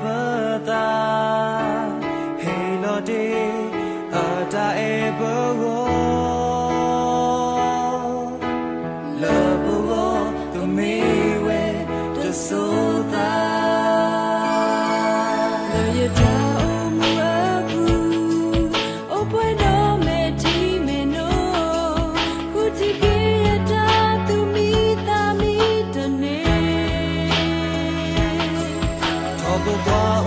ပသး, ဟ့ၣ်လီၤတ့ၢ်အတၢ်အဲၣ်ပဂီၢ်, လၢပဂီၢ်ကမ့ၢ်ဝဲတစိၤသး, လၢယတၢ်အိၣ်မူအပူၤ, အိၣ်ပှဲၤဒီးမဲာ်ထံမဲာ်နိ, ဃုထံၣ်က့ၤယတၢ်သူၣ်မံသးမံတန့ၢ်, ထီၣ်ပပှၤ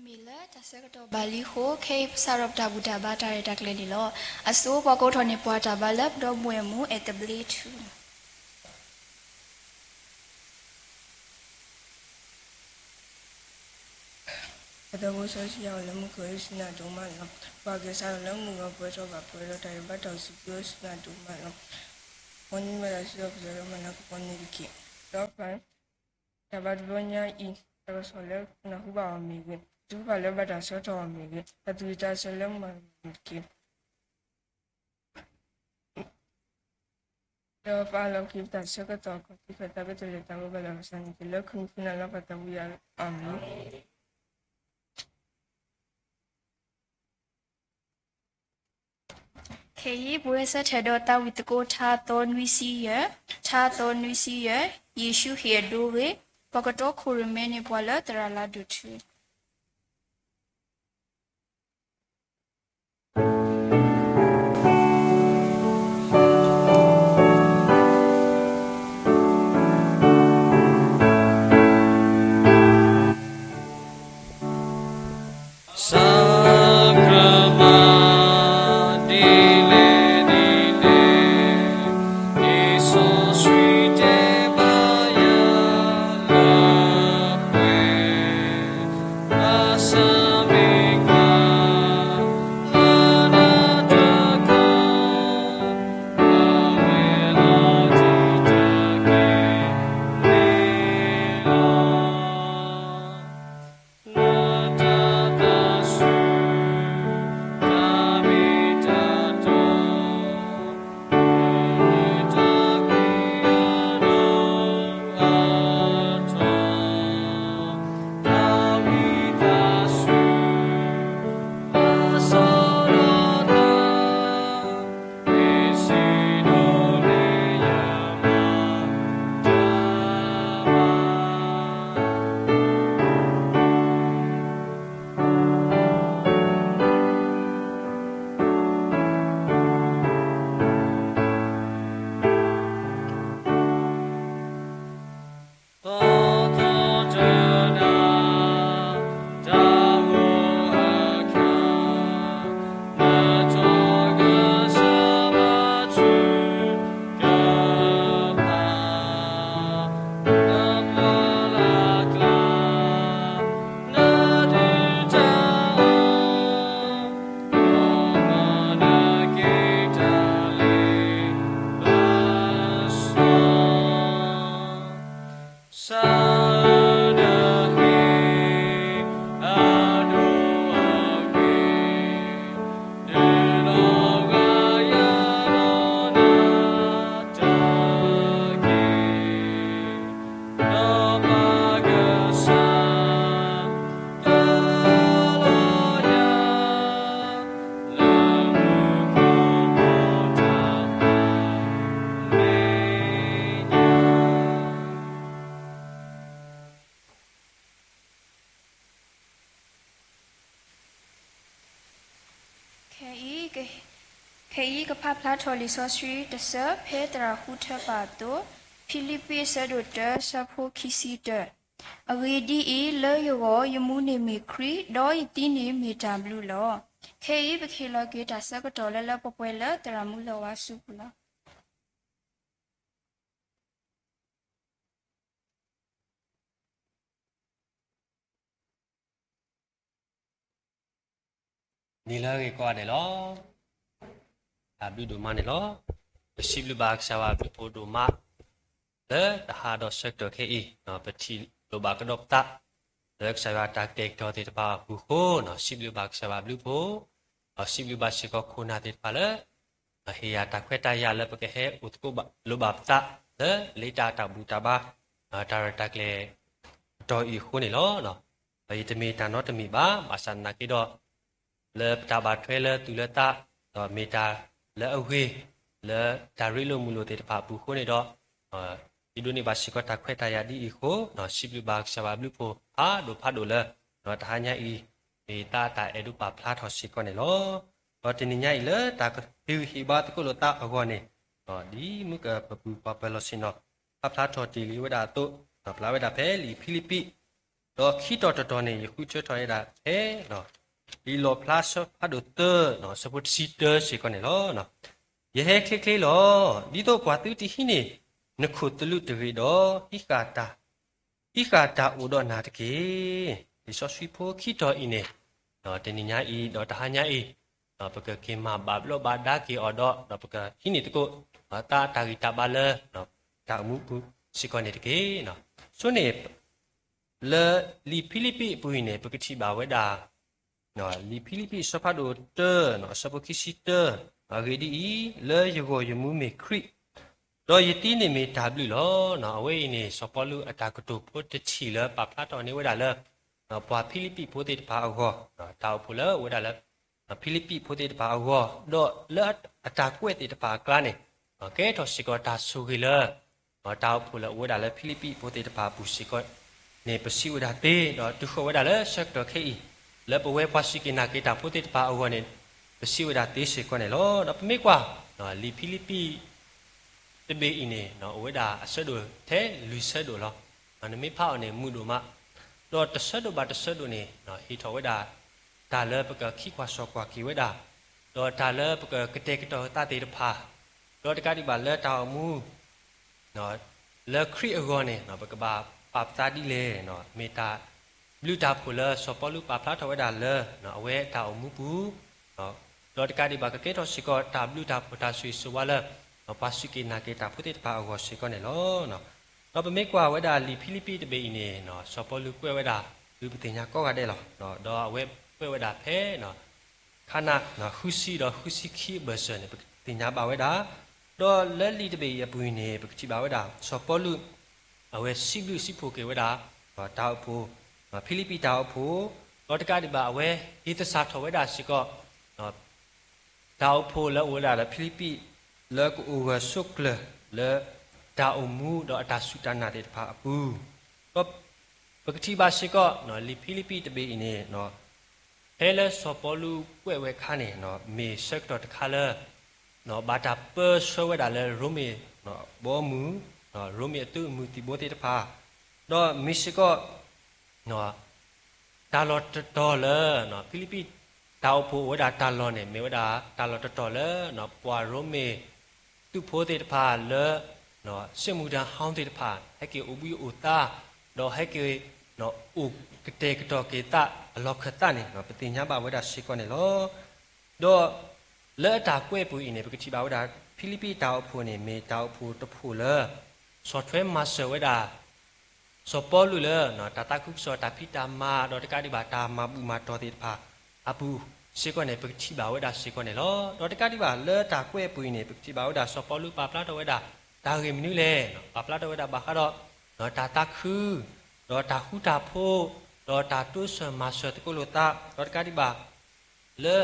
မ့ၢ်လၢတၢ်ဆၢကတီၢ်ဘၣ်လံအဃိ ခဲအံၤပစးထီၣ်ပတၢ်ဘူၣ်တၢ်ဘါတၢ်ရဲၣ်တၢ်ကျဲၤန့ၣ်လီၤ. အစိပှၤကိးထီၣ်န့ၢ်ပှၤတၢ်ဘါလၢပဒီပုၢ်ဝဲၢ်အမူ အဲၣ်သဘျ့ထူ ပသးဖိစီဆှံယွၤအိၣ်လၢမူခိၣ် ယ့ၣ်ၡူးနၤဒိၣ်မးလီၤ. ပှၤကစၢ်လၢမူခိၣ်ပှဲၤထီၣ်ဘၣ် ပှဲၤဒီးတၢ်ဂ့ၤဘါတၢ်အိၣ်ဆူၣ်အိၣ်ချ့ ယ့ၣ်ၡူးနၤဒိၣ်မးလီၤ. မ်နမၤတၢ်စံးထီၣ်ပတြၢၤဒီးမၤနၤကပီၤန့ၣ်တက့ၢ်. ဒီးပ တၢ်ဘါတဘျီညါအံၤ တၢ်ကစီၣ်လၢနၢ်ဟူဘၣ်အီၤမ့ၢ်ဂ့ၤ, သ့ၣ်တဖၣ်လၢဘၣ်တၢ်ဆှၢထီၣ်အီၤမ့ၢ်ဂ့ၤ, တၢ်သူၣ်ဝံၣ်သးဆၢလၢမၤန့ၣ်တက့ၢ်. ဒီးပအၢၣ်လီၤက့ၤပတၢ်ဆၢကတီၢ်ခီၣ်ထံးခီၣ်သး ပတၢ်ရဲၣ်တၢ်ကျဲၤဘၣ်လၢကစၢ်န့ၣ်တက့ၢ်. လၢခရံာ်ဖိနၢ်လၢပသးဝံယၤအမံၤ ခဲအံၤ ပဝဲဆၢထၢၣ်ဒီးသးဝံၣ်သကိးထါသီနွံဆံယဲၢ်, ထါသီနွံဆံယဲၢ်, ယ့ၣ်ၡူးဟ့ၣ်အဒိဂ့ၤ, ပှၤကတီခိၣ်ရိၣ်မဲန့ၢ်ပှၤလၢသရၣ်လါဒိၣ်ထူ သးကမၤ ဒ်လဲၣ်ဒ်လဲၣ်, လံာ်စီဆှံတဲဘၣ်ယၤလၢပှဲၤ, ဘၣ်ဆၣ်မ့ၢ်ကွၢ် လၢနတၢ်က ခဲအံၤ ခဲအံၤကဖးဖျါထီၣ်လံာ်စီဆှံတဆၢ ဖဲသရၣ်ဃုထၢပာ်အသိး, ဖံလံးပံးအဆၢဒိၣ်တၢ ဆၢဖိခံဆံတၢ, အဂ့ၢ်ဒ်အံၤ, လၢယဂီၢ်ယမူန့ၣ်မ့ၢ်ခရံာ်, ဒီးယသံန့ၣ်မ့ၢ်တၢ်ဘျုးလီၤ. ခဲအံၤပကဟ့ၣ်လီၤက့ၤတၢ်ဆၢကတီၢ်လၢလၢပှဲၤပှဲၤလၢသရၣ်မုၣ်လၢဝါစုပူၤလီၤ. နံၤလၢအဂ့ၤကိးဂၤဒဲးလီၤ. တၢ်ဘျုးဒိၣ်မးန့ၣ်လီၤ. ပစံးဘျုးဘၣ်ကစၢ်ယွၤအဘျုးအဖှိၣ်ဒိၣ်မး လၢတဟါဒီးဆၢကတီၢ်ခဲအံၤ ပထံၣ်လိာ်ဘၣ်ကဒီးပသး လၢကစၢ်ယွၤတၢ်ကတဲာ်ကတီၤသ့ၣ်တဖၣ်အပူၤအဃိ စံးဘျုးဘၣ်ကစၢ်ယွၤအဘျုးအဖှိၣ်, ဒီးစံးဘျုးဘၣ်စ့ၢ်ကီးခိၣ်နၢ်သ့ၣ်တဖၣ်လၢ ဟ့ၣ်ယၤတၢ်ခွဲးတၢ်ယာ်လၢပကဟဲအိၣ်သကိးလိာ်ဘၣ်ပသး လၢလ့တၢ်တၢ်ဘူၣ်တၢ်ဘါ တၢ်ရဲၣ်တၢ်ကျဲၤ ကတီၢ်အံၤအဃိန့ၣ်လီၤ. ဒီးယတမ့ၢ်တၢ်နီတမံၤဘၣ်, ဘၣ်ဆၣ်သနာ်က့ဒီး လၢပတၢ်ဘၣ်ထွဲလၢသူၣ်လၢသး ဒီးမ့ၢ်တၢ်လၢအဂ့ၤ လၢတၢ်ရ့လိာ်မုာ်လိာ်သ့ၣ်တဖၣ်အပူၤအဃိန့ၣ်ဒီး ယဒိးန့ၢ်ဘၣ်စ့ၢ်ကီးတၢ်ခွဲးတၢ်ယာ်ဒ်အံၤအဃိ စံးဘျုးဘၣ်ကစၢ်ယွၤအဘျုးအဖှိၣ်ဖးဒိၣ်ဖးဒိၣ်လၢ တဟါညါအံၤ မ့ၢ်သးအတၢ်အဲၣ်ဒိးပာ်ဖျါထီၣ်စ့ၢ်ကီးန့ၣ်လီၤ. ဒီးတနံၤညါအံၤလၢတၢ်ကဟ့ၣ်ဂံၢ်ဟ့ၣ်ဘါသကိးလိာ်သးအဂီၢ်န့ၣ် ဒ်မုၢ်ကပၢၤပူၤပှၤပၢၤလီၢ်ဆ့ၣ်နီၤ ပာ်ဖျါထီၣ်တ့ၢ်လံဝဲဒၣ်အသိး ဒီးပျၢ်ဝဲဒၣ်ဖဲလံာ်ဖံလံးပံး ဒီးခံတီၤတတီၤန့ၣ် ယဃုထၢထီၣ်ဝဲဒၣ်ဖဲ လံာ်လီၣ်ဖျါအဆၢဖးဒိၣ်သၢ အဆၢဖိတဆံတၢစ့ၢ်ကီးန့ၣ်လီၤ. ယဟဲချ့ချ့လီၤ. ဒ်သိးပှၤသုတဟံးန့ၢ်နခိၣ်သလုးတဂ့ၤဒီး ဟံးဃာ်တၢ်အိၣ်ဒီးနၤတက့ၢ်. လံာ်စီဆှံဖိခံတီၤအံၤန့ၣ် တနံၤညါအံၤ ဒီးတဟါညါအံၤ ပကက့ၤမၤဘၣ်ဘျီးဘၣ်ဒါက့ၤအီၤဒီး ဒီးပကဟံးန့ၢ်သကိး သးအတၢ်ဂံၢ်တၢ်ဘါလၢ တၢ်အိၣ်မူပူၤစ့ၢ်ကီးန့ၣ်တက့ၢ်. ဆိန့ၣ် လၢလံာ်ဖံလံးပံးအပူၤအံၤန့ၣ် ပကထံၣ်ဘၣ်ဝဲဒၣ် လံာ်ဖံလံးပံးအဆၢဖးဒိၣ်တၢ အဆၢဖိခံဆံတၢ အဂ့ၢ်ဒ်အံၤ, လၢယဂီၢ်ယမူမ့ၢ်ခရံာ်, ဒီးယသံန့ၣ်မ့ၢ်တၢ်ဘျုးလီၤ. အဝဲအံၤန့ၣ် စီၤပီလူးအတၢ်ကတိၤဖိတထံၣ်လၢပာ်ဖျါထီၣ်န့ၢ်ဝဲဒၣ်လၢ ပှၤဖံလံးပံးဖိသ့ၣ်တဖၣ်အဂီၢ်, တၢ်အိၣ်ဖှိၣ်လၢအိၣ်ဝဲဒၣ်လၢ ဖံလံးပံးဖိသ့ၣ်တဖၣ်အဂီၢ်, ဒီးလၢအတၢ်ကွဲးသ့ၣ်တဖၣ်အကျါန့ၣ် ကဲထီၣ်စ့ၢ်ကီးတၢ်ဆိၣ်ဂ့ၤလၢ တၢ်အိၣ်ဖှိၣ်လၢအိၣ်ဝဲဒၣ်လၢဖံလံးပံးဖိသ့ၣ်တဖၣ်အပူၤစ့ၢ်ကီးန့ၣ် ပစံးဝဲဒၣ်သ့, ဒီးတုၤဃီၤဝဲဒၣ်လၢဆၢကတီၢ်ခဲအံၤ လၢပဝဲပှၤစူၢ်က့ၤနာ်က့ၤတၢ်ဖိသ့ၣ်တဖၣ်အဂီၢ်န့ၣ် ပစံးဝဲဒၣ်သ့စ့ၢ်ကီးန့ၣ်လီၤ. ဒီးပမ့ၢ်ကွၢ် လံာ်ဖံလံးပံး တဘ့ၣ်အံၤန့ၣ် အိၣ်ဝဲဒၣ်အဆၢဒိၣ်ထဲလွံၢ်ဆၢဒိၣ်လီၤ. နမ့ၢ်ဖးအီၤန့ၣ် မုာ်ဒိၣ်မး, ဒီးတဆၢဒိၣ်ဘၣ်တဆၢဒိၣ်န့ၣ် ဟ့ၣ်ထီၣ်ဝဲဒၣ် တၢ်လၢပကခံကွၢ်စီၣ်ကွၢ်က့ၤဝဲဒၣ်, ဒီးတၢ်လၢပကကတဲာ်ကတီၤသးသ့ၣ်တဖၣ်, ဒီးတကးဒံးဘၣ်လၢတၢ်အိၣ်မူ လၢခရံာ်အဂီၢ်န့ၣ် ပကဘၣ်ပာ်ပသးဒ်လဲၣ်, မ့ၢ်တၢ်ဘျုးတၢ်ဖှိၣ်လၢစီၤပီလူးပာ်ဖျါထီၣ်ဝဲဒၣ်လၢ အဝဲတၢ်အိၣ်မူပူၤ, ဒီးတကးဒံးဘၣ်ကကဲထီၣ်စ့ၢ်ကီးတၢ်ဘျုးတၢ်ဖှိၣ်တၢ်ဆိၣ်ဂ့ၤဆိၣ်ဝါလၢ ပှၤစူၢ်က့ၤနာ်က့ၤတၢ်ဖိသ့ၣ်တဖၣ်အဂီၢ်စ့ၢ်ကီးန့ၣ်လီၤ. ဒီးပမ့ၢ်ကွၢ်ဝဲဒၣ်လံာ်ဖံလံးပံးတဘ့ၣ်အံၤန့ၣ် စီၤပီလူးကွဲးဝဲဒၣ် ဒုးပသ့ၣ်ညါကိးဂၤဒဲးလီၤ. ဒီးအဝဲကွဲးဝဲဒၣ်ဖဲ ခါနၣ် ဃုဆံဒီးဃုဆံခံအဘၢၣ်စၢၤန့ၣ် ပကသ့ၣ်ညါဘၣ်ဝဲဒၣ်, ဒီးလၢလံာ်တဘ့ၣ်အံၤအပူၤအံၤန့ၣ် ပကထံၣ်ဘၣ်ဝဲဒၣ် စီၤပီလူး အဝဲစံးဘျုးစံးဖှိၣ်က့ၤဝဲဒၣ် တၢ်အိၣ်ဖှိၣ် ဖံလံးပံးတၢ်အိၣ်ဖှိၣ်, ဒီးတကးဒံးဘၣ်အဝဲဟ့ၣ်သဆၣ်ထီၣ်ဝဲဒၣ်စ့ၢ်ကီး တၢ်အိၣ်ဖှိၣ်လၢအိၣ်ဝဲဒၣ်လၢဖံလံးပံး လၢကအိၣ်ဂၢၢ်ဆိးကျၢၤလၢ တၢ်အိၣ်မူဒီးအတၢ်စူၢ်တၢ်နာ်သ့ၣ်တဖၣ်အပူၤ, ဒီးပကထံၣ်ဘၣ်စ့ၢ်ကီး လံာ်ဖံလံးပံးတဘ့ၣ်အံၤန့ၣ် ဖဲလၢစီၤပီလူးကွဲးဝဲအခါန့ၣ် မ့ၢ်ဆၢကတီၢ်တခါလၢ ဘၣ်တၢ်ပၢဆှၢဝဲဒၣ်လၢရိမ့ၤဘီမုၢ်, ရိမ့ၤအသုးမုၢ်သံၣ်ဘိသ့ၣ်တဖၣ်, ဒီးမ့ၢ်စ့ၢ်ကီး တၢ်လီၢ်တတီၤလၢ ဖံလံးပံးတၢ်အိၣ်ဖှိၣ်အိၣ်ဝဲဒၣ်တၢ်လီၢ်န့ၣ် မ့ၢ်ဝဲဒၣ်တၢ်လီၢ်တတီၤလၢ ပှၤရိမ့ၤသုးဖိသ့ၣ်တဖၣ်လၢ စစ်မှုထမ်းဟောင်းသ့ၣ်တဖၣ် ဟဲက့ၤအိၣ်ဘှံးအိၣ်သါ ဒီးဟဲက့ၤအိၣ်ကတဲာ်ကတီၤက့ၤသးအလီၢ်ခၢၣ်သးန့ၣ် ပသ့ၣ်ညါဘၣ်ဝဲဒၣ်စ့ၢ်ကီးန့ၣ်လီၤ. ဒီးလၢအတၢ်ကွဲးပူၤအံၤန့ၣ် ပကထံၣ်ဘၣ်ဝဲဒၣ် ဖံလံးပံးတၢ်အိၣ်ဖှိၣ်န့ၣ် မ့ၢ်တၢ်အိၣ်ဖှိၣ်တဖှိၣ်လၢ ဆီၣ်ထွဲမၤစၢၤဝဲဒၣ် စီၤပီလူးလၢ တၢ်သးခုကစီၣ်တၢ်ဖံးတၢ်မၤ ဒီးတကးဒံးဘၣ်တၢ်မၤဘူၣ်မၤတီၢ်သ့ၣ်တဖၣ်အပူၤစ့ၢ်ကီးန့ၣ် ပကထံၣ်ဘၣ်ဝဲဒၣ်စ့ၢ်ကီးန့ၣ်လီၤ. ဒီးတကးဒံးဘၣ်လၢတၢ်ကွဲးအပူၤအံၤန့ၣ် ပကထံၣ်ဘၣ်ဝဲဒၣ်စီၤပီလူးပာ်ဖျါထီၣ်ဝဲဒၣ် တၢ်ဂ့ၢ်မနုၤလဲၣ်, ပာ်ဖျါထီၣ်ဝဲဒၣ်ဘၣ်ဃးဒီး တၢ်သးခု ဒီးတၢ်ဃူတၢ်ဖိး ဒီးတၢ်တိစၢၤမၤစၢၤသကိးလိာ်သး ဒီးတကးဒံးဘၣ် လၢ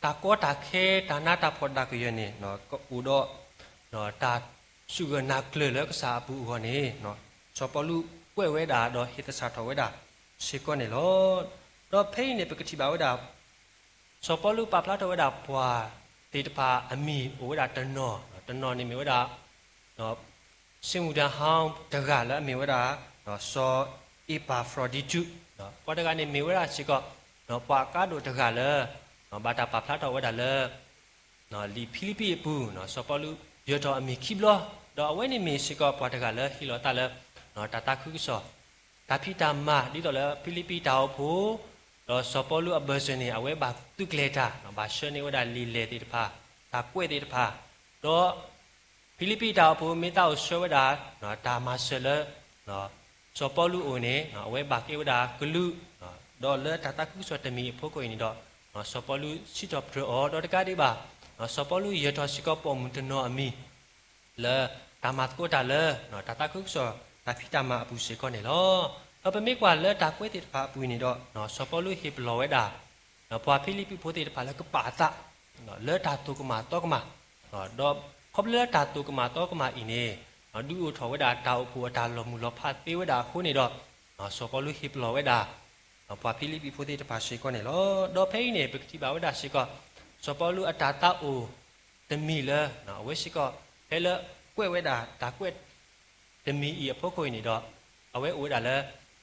တၢ်ကီတၢ်ခဲတၢ်နးတၢ်ဖှီၣ်တၢ်ကယၢၢ်န့ၣ် ကအိၣ်ဒီး တၢ်စူၢ်ဂၢၢ်နာ်ကျၢၤလၢကစၢ်အပူၤအဂီၢ်န့ၣ် စီၤပီလူးကွဲးဝဲဒၣ်ဒီးဟ့ၣ်သဆၣ်ထီၣ်ဝဲဒၣ်စ့ၢ်ကီးန့ၣ်လီၤ. ဒီးဖဲအံၤန့ၣ် ပကထံၣ်ဘၣ်ဝဲဒၣ် စီၤပီလူးပာ်ဖျါထီၣ်ဝဲဒၣ်ပှၤသ့ၣ်တဖၣ်အမံၤအိၣ်ဝဲဒၣ်တနီၤ, တနီၤန့ၣ်မ့ၢ်ဝဲဒၣ် စစ်မှုထမ်းဟောင်းတဂၤလၢအမ့ၢ်ဝဲဒၣ် စီၤအ့ပၤဖြီၤဒံတူး, ပှၤတဂၤန့ၣ်မ့ၢ်ဝဲဒၣ်စ့ၢ်ကီး ပှၤအကါဒိၣ်တဂၤလၢ ဘၣ်တၢ်ပာ်ဖျါထီၣ်ဝဲဒၣ်လၢ လံာ်ဖံလံးပံးအပူၤ စီၤပီလူးယၢၤထီၣ်အမံၤခံဘျီ, ဒီးအဝဲန့ၣ်မ့ၢ်စ့ၢ်ကီးပှၤတဂၤလၢဟ့ၣ်လီၤသးလၢ တၢ်သးခုကစီၣ် တၢ်ဖံးတၢ်မၤ ဒ်သိးလၢဖံလံးပံးတၢ်အိၣ်ဖှိၣ် ဒီးစီၤပီလူးအဘၢၣ်စၢၤန့ၣ် အဝဲဘၣ်သုးကျဲၤတၢ် ဘၣ်ဆှၢန့ၢ်ဝဲဒၣ်လံာ်လဲၢ်သ့ၣ်တဖၣ် တၢ်ကွဲးသ့ၣ်တဖၣ်, ဒီး ဖံလံးပံးတၢ်အိၣ်ဖှိၣ်မ့ၢ်သးအိၣ်ဆှၢဝဲဒၣ် တၢ်မၤစၢၤလၢ စီၤပီလူးအအိၣ်န့ၣ် အဝဲဘၣ်ကဲဝဲဒၣ်ကလုာ်, ဒီးလၢတၢ်သးခုကစီၣ်တမံၤအဖီခိၣ်အံၤန့ၣ်ဒီး စီၤပီလူးစံးထီၣ်ပတြၢၤအီၤ ဒီးတကးဒံးဘၣ် စီၤပီလူးယၢၤထီၣ်စ့ၢ်ကီးပိာ်မုၣ်တနီၤအမံၤ လၢတၢ်မၤသကိးတၢ်လၢ တၢ်သးခုကစီၣ်တၢ်ဖံးတၢ်မၤအပူၤစ့ၢ်ကီးန့ၣ်လီၤ. ဒီးပမ့ၢ်ကွၢ်လၢတၢ်ကွဲးသ့ၣ်တဖၣ်အပူၤအံၤန့ၣ်ဒီး စီၤပီလူးဟ့ၣ်ပလီၢ်ဝဲဒၣ် ပှၤဖံလံးပံးဖိသ့ၣ်တဖၣ်လၢကပာ်အသး လၢတၢ်သိၣ်ကမၣ်သီကမၣ်, ဒီးခီဖျိလၢတၢ်သိၣ်ကမၣ်သီကမၣ်အံၤန့ၣ် ဒုးအိၣ်ထီၣ်ဝဲဒၣ်တၢ်အိၣ်ဖှိၣ်အတၢ်လီၤမုၢ်လီၤဖးသ့ဝဲဒၣ်အဃိန့ၣ်ဒီး စီၤပီလူးဟ့ၣ်ပလီၢ်ဝဲဒၣ် ပှၤဖံလံးပံးဖိသ့ၣ်တဖၣ်စ့ၢ်ကီးန့ၣ်လီၤ. ဒီးဖဲအံၤန့ၣ် ပကထံၣ်ဘၣ်ဝဲဒၣ်စ့ၢ်ကီး စီၤပီလူးအတၢ်သးအိၣ်တမံၤလၢ အဝဲစ့ၢ်ကီး ဖဲလၢကွဲးဝဲဒၣ်တၢ်ကွဲးတမံၤအံၤအဖီခိၣ်အံၤန့ၣ်ဒီး အဝဲအိၣ်ဝဲဒၣ်လၢ